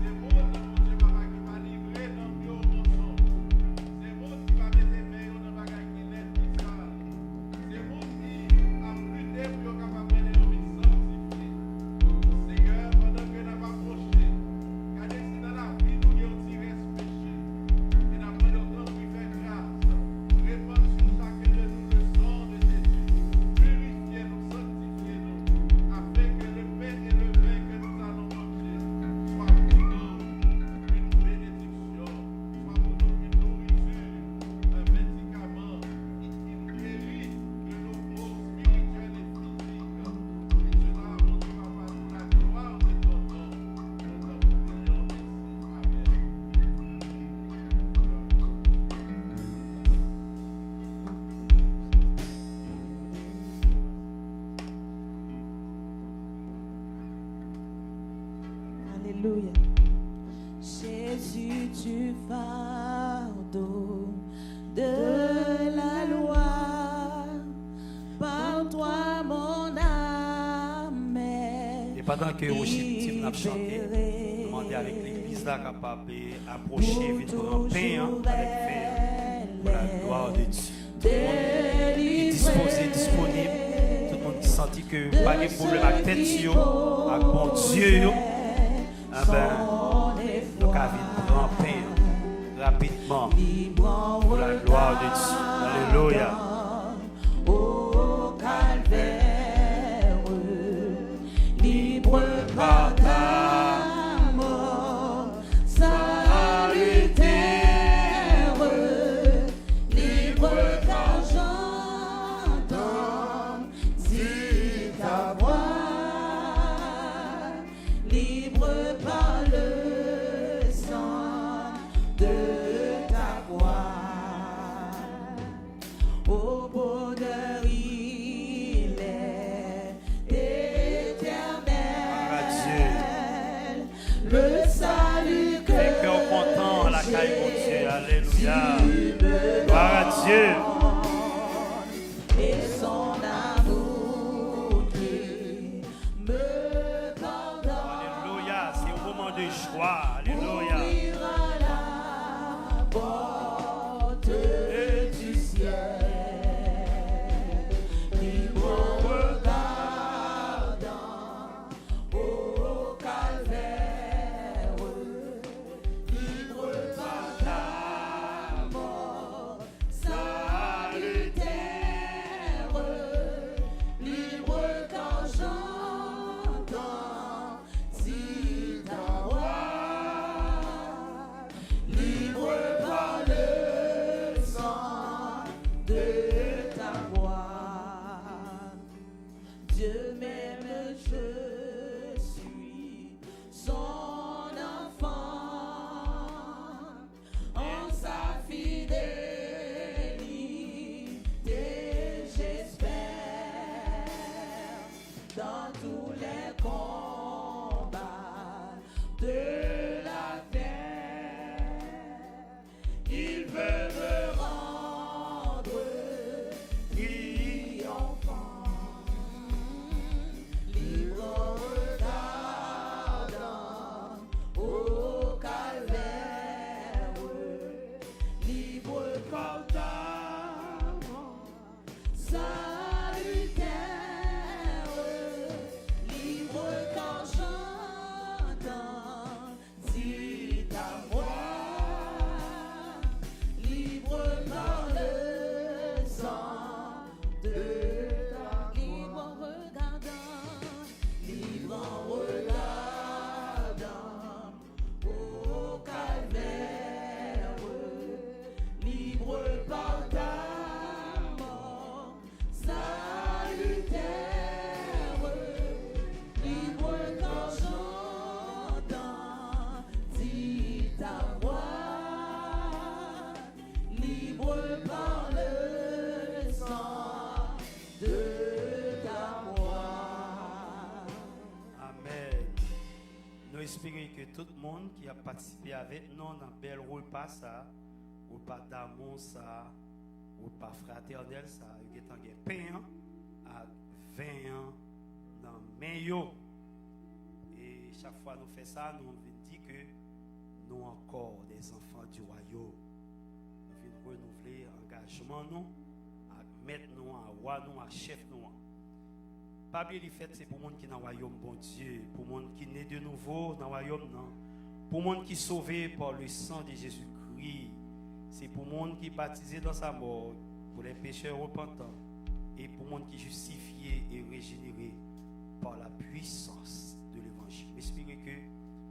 Se moun, Bondye, Papa, ki pa livre nanm yo o mansonj. Se moun ki pa mete men yo nan bagay ki lèd, ki sal. Se moun ki ap lite pou yo kapab mennen yon vi sanktifye. Senyè, pandan ke n ap apwoche, gade si nan lavi nou gen yon ti rès peche. E n ap mande w tanpri fè gras, repann sou chacun de nous le sang de Jésus. Pirifye nou, sanktifye nou, afin que le pain et le vin que nous allons manger soit pour nous une bénédiction, soit pour nous une nourriture, un médicament qui, qui nous guérit de nos maux spirituels et physiques. Et cela, mon Dieu, Papa, pour la gloire de ton nom. Nous t'en prions ainsi. Amen. Alléluia. Jésus du fardeau de la loi, par toi mon âme est libérée. E pandan ke worship team nan ap chante, nou mande avèk legliz la kapab, eh, apwoche, vin pran pen an avèk ven an, pour la gloire de Dieu. Tout moun ki dispoze, disponib. Tout moun ki santi ke pa gen pwoblèm ak tèt yo, ak Bondye yo. Ben, nou ka vin pran pen an rapidman pou la glwa de Dye. Alelouya. Libre par ta mort salutaire, libre car j'entends si ta voix, libre par le sang de ta croix. Au bonheur il est éternel. Gloire à Dieu. Le salut que... Fè kè w kontan lakay Bondye. Alelouya. Gloire à Dieu. Et son amour qui me pardonne. Alelouya. Se yon moman de jwa. Alelouya. Ouvrira la porte du ciel, libre en regardant au calvaire, libre par ta mort salutaire, libre car j'entends si ta voix, libre par le sang de ta croix. Dieu m'aime, je suis son enfant. En sa fidélité, j'espère dans tous les combats de la terre, il veut me rendre triomphant, libre en regardant au calvaire, libre par ta mort salutaire, libre car j'entends si ta voix, libre par le sang de ta croix, libre en regardant, libre en regardant au calvaire, libre par ta mort salutaire, libre car j'entends si ta voix, libre par le sang de ta croix. Amèn. Nou espere ke tout moun ki ap patisipe avèk nou nan bèl repa sa, repa damou sa, repa fratènèl sa, yo gentan gen pen an ak ven an nan men yo. E chak fwa nou fè sa, nou vin di ke nou ankò des enfants du royaume. Nou vin renouvle angajman nou ak mèt nou an, ak wa nou an, ak chèf nou an. Pa bliye li fèt se pou moun ki nan wayòm Bondye, pou moun ki ne de nouvo nan wayòm nan, pou moun ki sove pa le san de Jezikri, se pou moun ki batize dans sa mort pour les pécheurs repentants, e pou moun ki jistifye e rejenere par la puissance de l'évangile. M espere ke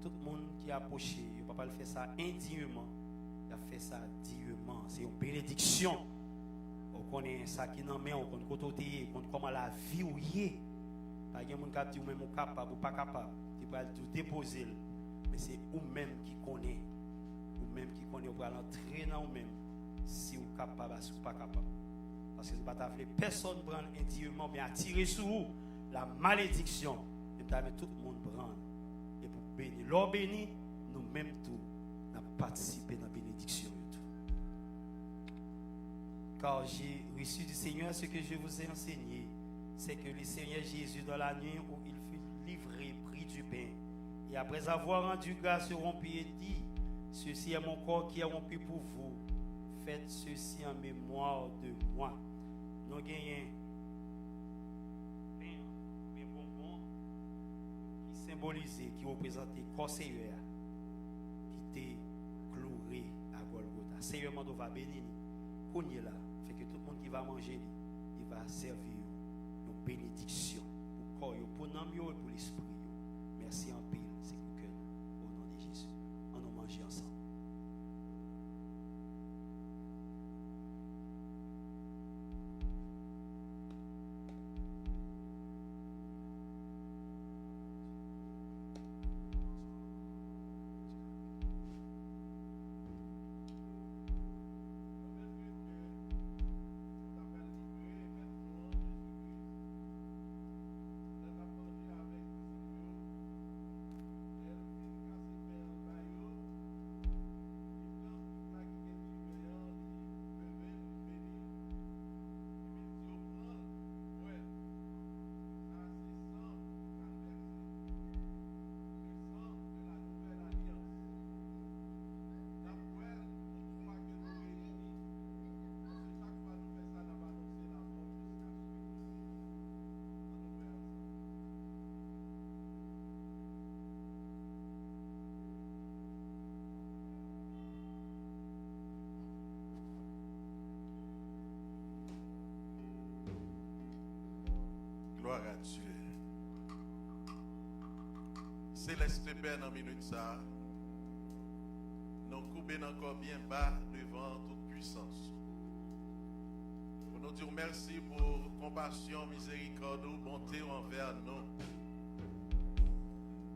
tout moun ki apwoche, yo pa pral fè sa endiyman, y ap fè sa diyman. Se yon benediksyon. Ou konnen sa ki nan men w, ou konn kote w te ye, ou konn kòman lavi w ye. Pa gen moun k ap di w menm ou kapab, ou pa kapab. Li pral di w depoze l. Men se ou menm ki konnen. Ou menm ki konnen, ou pral antre nan ou menm. Si w kapab a si w pa kapab. Paske nou pa ta vle pèsonn pran l endiyman oubyen atire sou ou la malediksyon. Men m ta renmen tout moun pran l. E pou beni. Lè w beni, nou menm tou, n ap patisipe nan benediksyon yo tou. Car j'ai reçu du Seigneur ce que je vous ai enseigné, c'est que le Seigneur Jésus, dans la nuit où il fut livré, prit du pain, et après avoir rendu grâce, rompit et dit, ceci est mon corps qui est rompu pour vous, faites ceci en mémoire de moi. Nou genyen pen, oubyen bonbon, ki senbolize, ki reprezante kò Seyè a, ki te kloure a Gòlgota. Seyè, mande w va beni li kounye la, fè ke tout moun ki va manje li, li va sèvi yo yon benediksyon pou kò yo, pou nanm yo e pou lespri yo. Mèsi anpil, se pou kè nou, o non de Jezi. Ann nou manje ansanm. Glwa a Dye. Selès Pè, nan minit sa a, nou koube nan kò byen ba devan tout pwisans. Pou nou di w mèsi pou konpasyon, mizerikòd ou, bonte w anvè nou.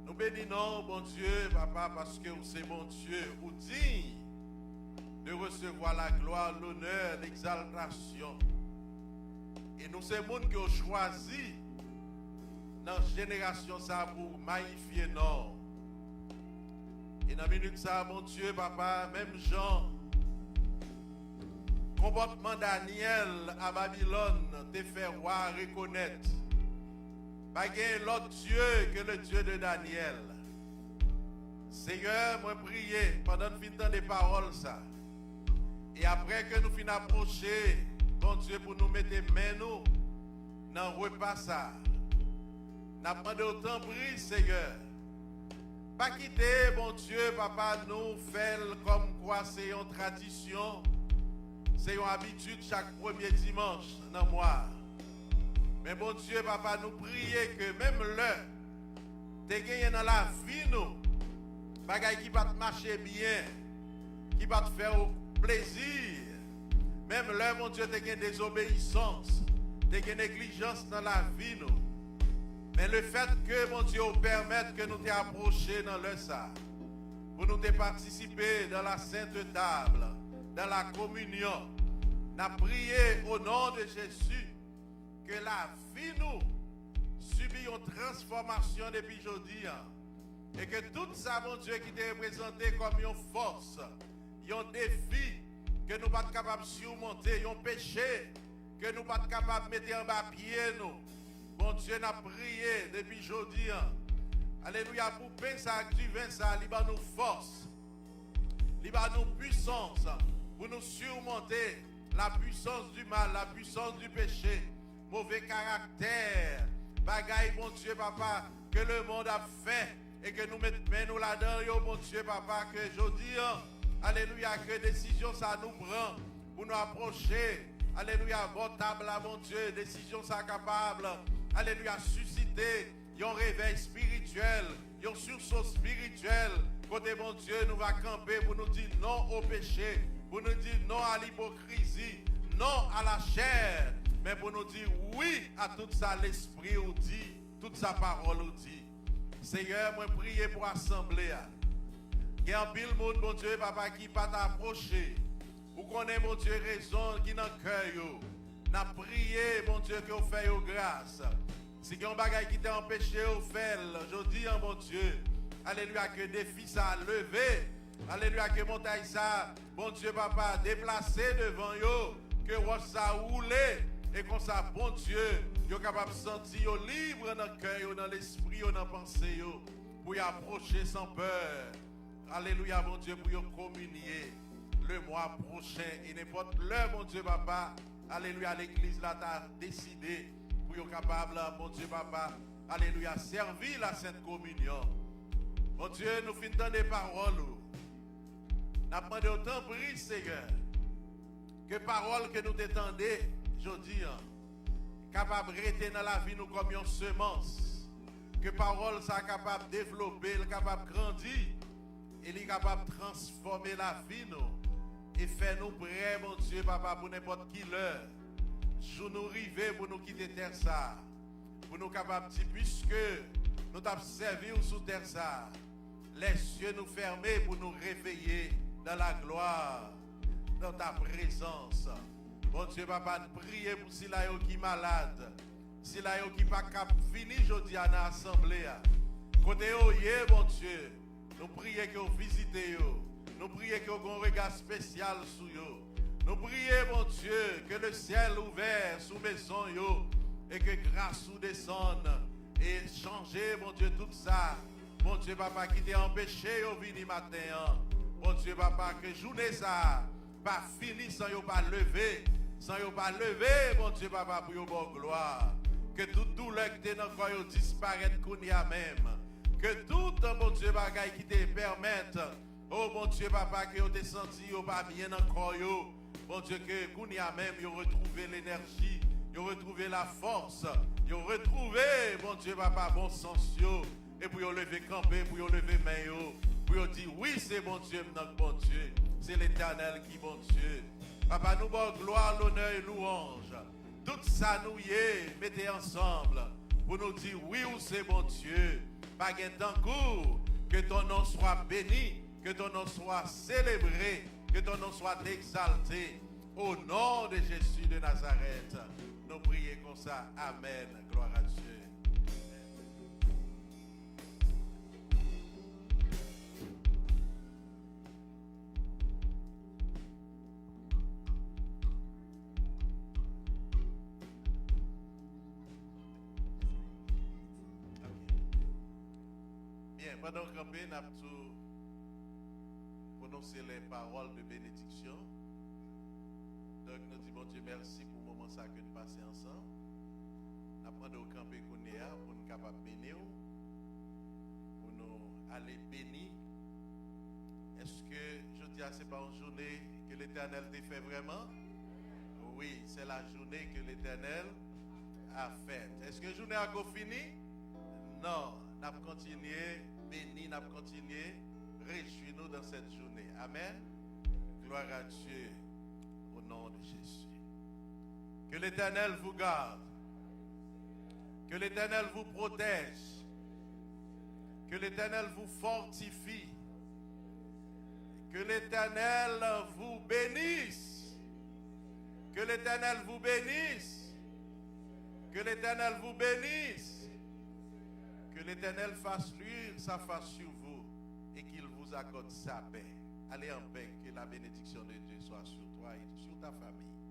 Nou beni non w, Bondye, Papa, paske w se Bondye, ou diy de resevwa laglwa, lonè, legzaltasyon. E nou se moun ke w chwazi nan jenerasyon sa a pou w mayifye non w. E nan minit sa a, Bondye, Papa, menm jan konpòtman Danyèl a Babilòn te fè wa a rekonèt, pa gen lòt Dye ke le Dye de Danyèl. Seyè, mwen priye pandan n fin tande pawòl sa, e apre ke nou fin apwoche, Bondye, pou nou mete men nou nan repa sa a, n ap mande w, tanpri, Seyè, pa kite, Bondye, Papa, nou fè l kòmkwa se yon tradisyon, se yon abitid chak premye dimanch nan mwa a. Men, Bondye, Papa, nou priye ke menm lè te genyen nan lavi nou bagay ki pa t mache byen, ki pa t fè w plezi, menm lè, Bondye, te gen dezobeyisans, te gen neglijans nan lavi nou. Men lefètke, Bondye, ou pèmèt ke nou te apwoche nan lè sa a, pou nou te patisipe dans la sainte table, dans la communion, n ap priye, o non de Jezi, ke lavi nou sibi yon transfòmasyon depi jodi a, e ke tout sa, Bondye, ki te reprezante kòm yon fòs, yon defi ke nou pa t kapab simonte, yon peche ke nou pa t kapab mete anba pye nou, Bondye, n ap priye depi jodi a, alelouya, pou pen sa ak diven sa, li ban nou fòs, li ban nou pwisans pou nou simonte la puissance du mal, la puissance du péché, move karaktè, bagay, Bondye, Papa, ke lemonn ap fè, e ke nou met men nou ladan yo, Bondye, Papa, ke jodi a, alelouya, ke desizyon sa nou pran pou nou apwoche, alelouya, bò tab la, Bondye, desizyon sa kapab, alelouya, sisite yon revèy espirityèl, yon siso espirityèl, kote, Bondye, nou va kanpe pou nou di non o peche, pou nou di non a lipokrizi, non a lachè, men pou nou di wi a tout sa Lespri ou di, tout sa pawòl ou di. Seyè, mwen priye pou asanble a. Gen anpil moun, Bondye, Papa, ki pa t apwoche. Ou konnen, Bondye, rezon ki nan kè yo. N ap priye, Bondye, ke w fè yo gras. Si gen yon bagay ki te anpeche yo fè l, jodi a, Bondye, alelouya, ke defi sa a leve. Alelouya, ke montay sa a, Bondye, Papa, deplase devan yo, ke wòch sa a woule, e konsa, Bondye, yo kapab santi yo lib nan kè yo, nan lespri yo, nan panse yo, pou y apwoche san pè. Alelouya, Bondye, pou yo kominye le mwa pwochen, e nenpòt lè, Bondye, Papa, alelouya, legliz la ta deside pou yo kapab, Bondye, Papa, alelouya, sèvi la Sent Kominyon. Bondye, nou fin tande pawòl ou. N ap mande w, tanpri, Seyè, ke pawòl ke nou te tande jodi a kapab rete nan lavi nou kòm yon semans. Ke pawòl sa a kapab devlope, l kapab grandi, e li kapab transfòme lavi nou e fè nou prè, Bondye Papa, pou nenpòt ki lè jou nou rive pou nou kite tè sa a, pou nou kapab di, piske nou t ap sèvi w sou tè sa a, les yeux nous fermés pour nous réveiller dans la gloire, dans ta présence. Bondye Papa, n priye pou sila yo ki malad, sila yo ki pa kab vini jodi a nan asanble a. Kote yo ye, Bondye, nou priye ke w vizite yo. Nou priye ke w gen yon rega espesyal sou yo. Nou priye, Bondye, ke le syèl ouvè sou mezon yo e ke gras ou desann e chanje, Bondye, tout sa, Bondye Papa, ki te anpeche yo vini maten an. Bondye Papa, ke jounen sa a pa fini san yo pa leve, san yo pa leve, Bondye Papa, pou yo ba w glwa. Ke tout doulè ki te nan kò yo disparèt kounye a menm. Ke tout, Bondye, bagay ki te pèmèt, o Bondye Papa, ke yo te santi yo pa byen nan kò yo, Bondye, ke kounye a menm yo retwouve lenèji, yo retwouve lafòs, yo retwouve, Bondye Papa, bon sans yo, e pou yo leve kanpe, pou yo leve men yo, pou yo di, wi, se Bondye m nan k Bondye, se Letènèl ki Bondye. Papa, nou ba w glwa, lonè e louwanj. Tout sa nou ye, mete ansanm pou nou di, wi, ou se Bondye. Pa gen tankou w. Que ton nom soit béni, que ton nom soit célébré, que ton nom soit exalté. Au nom de Jésus de Nazareth, nou priye konsa. Amèn. Gloire à Dieu. Byen, pandan w kanpe, n ap tou pwononse les paroles de bénédiction. Donk, nou di Bondye mèsi pou moman sa ke n pase ansanm. N ap mande w kanpe kounye a pou n kapab beni w, pou nou ale beni. Èske jodi a se pa yon jounen ke Letènèl te fè vrèman? Wi, c'est la journée que l'Éternel a faite. Èske jounen an ko fini? Non. N ap kontinye beni, n ap kontinye rejwi nou dans cette journée. Amen. Gloire à Dieu. Au nom de Jésus. Que l'Éternel vous garde. Que l'Éternel vous protège. Que l'Éternel vous fortifie. Que l'Éternel vous bénisse. Que l'Éternel vous bénisse. Que l'Éternel vous bénisse. Que l'Éternel fasse luire sa face sur vous et qu'il vous accorde sa paix. Allez en paix, que la bénédiction de Dieu soit sur toi et sur ta famille.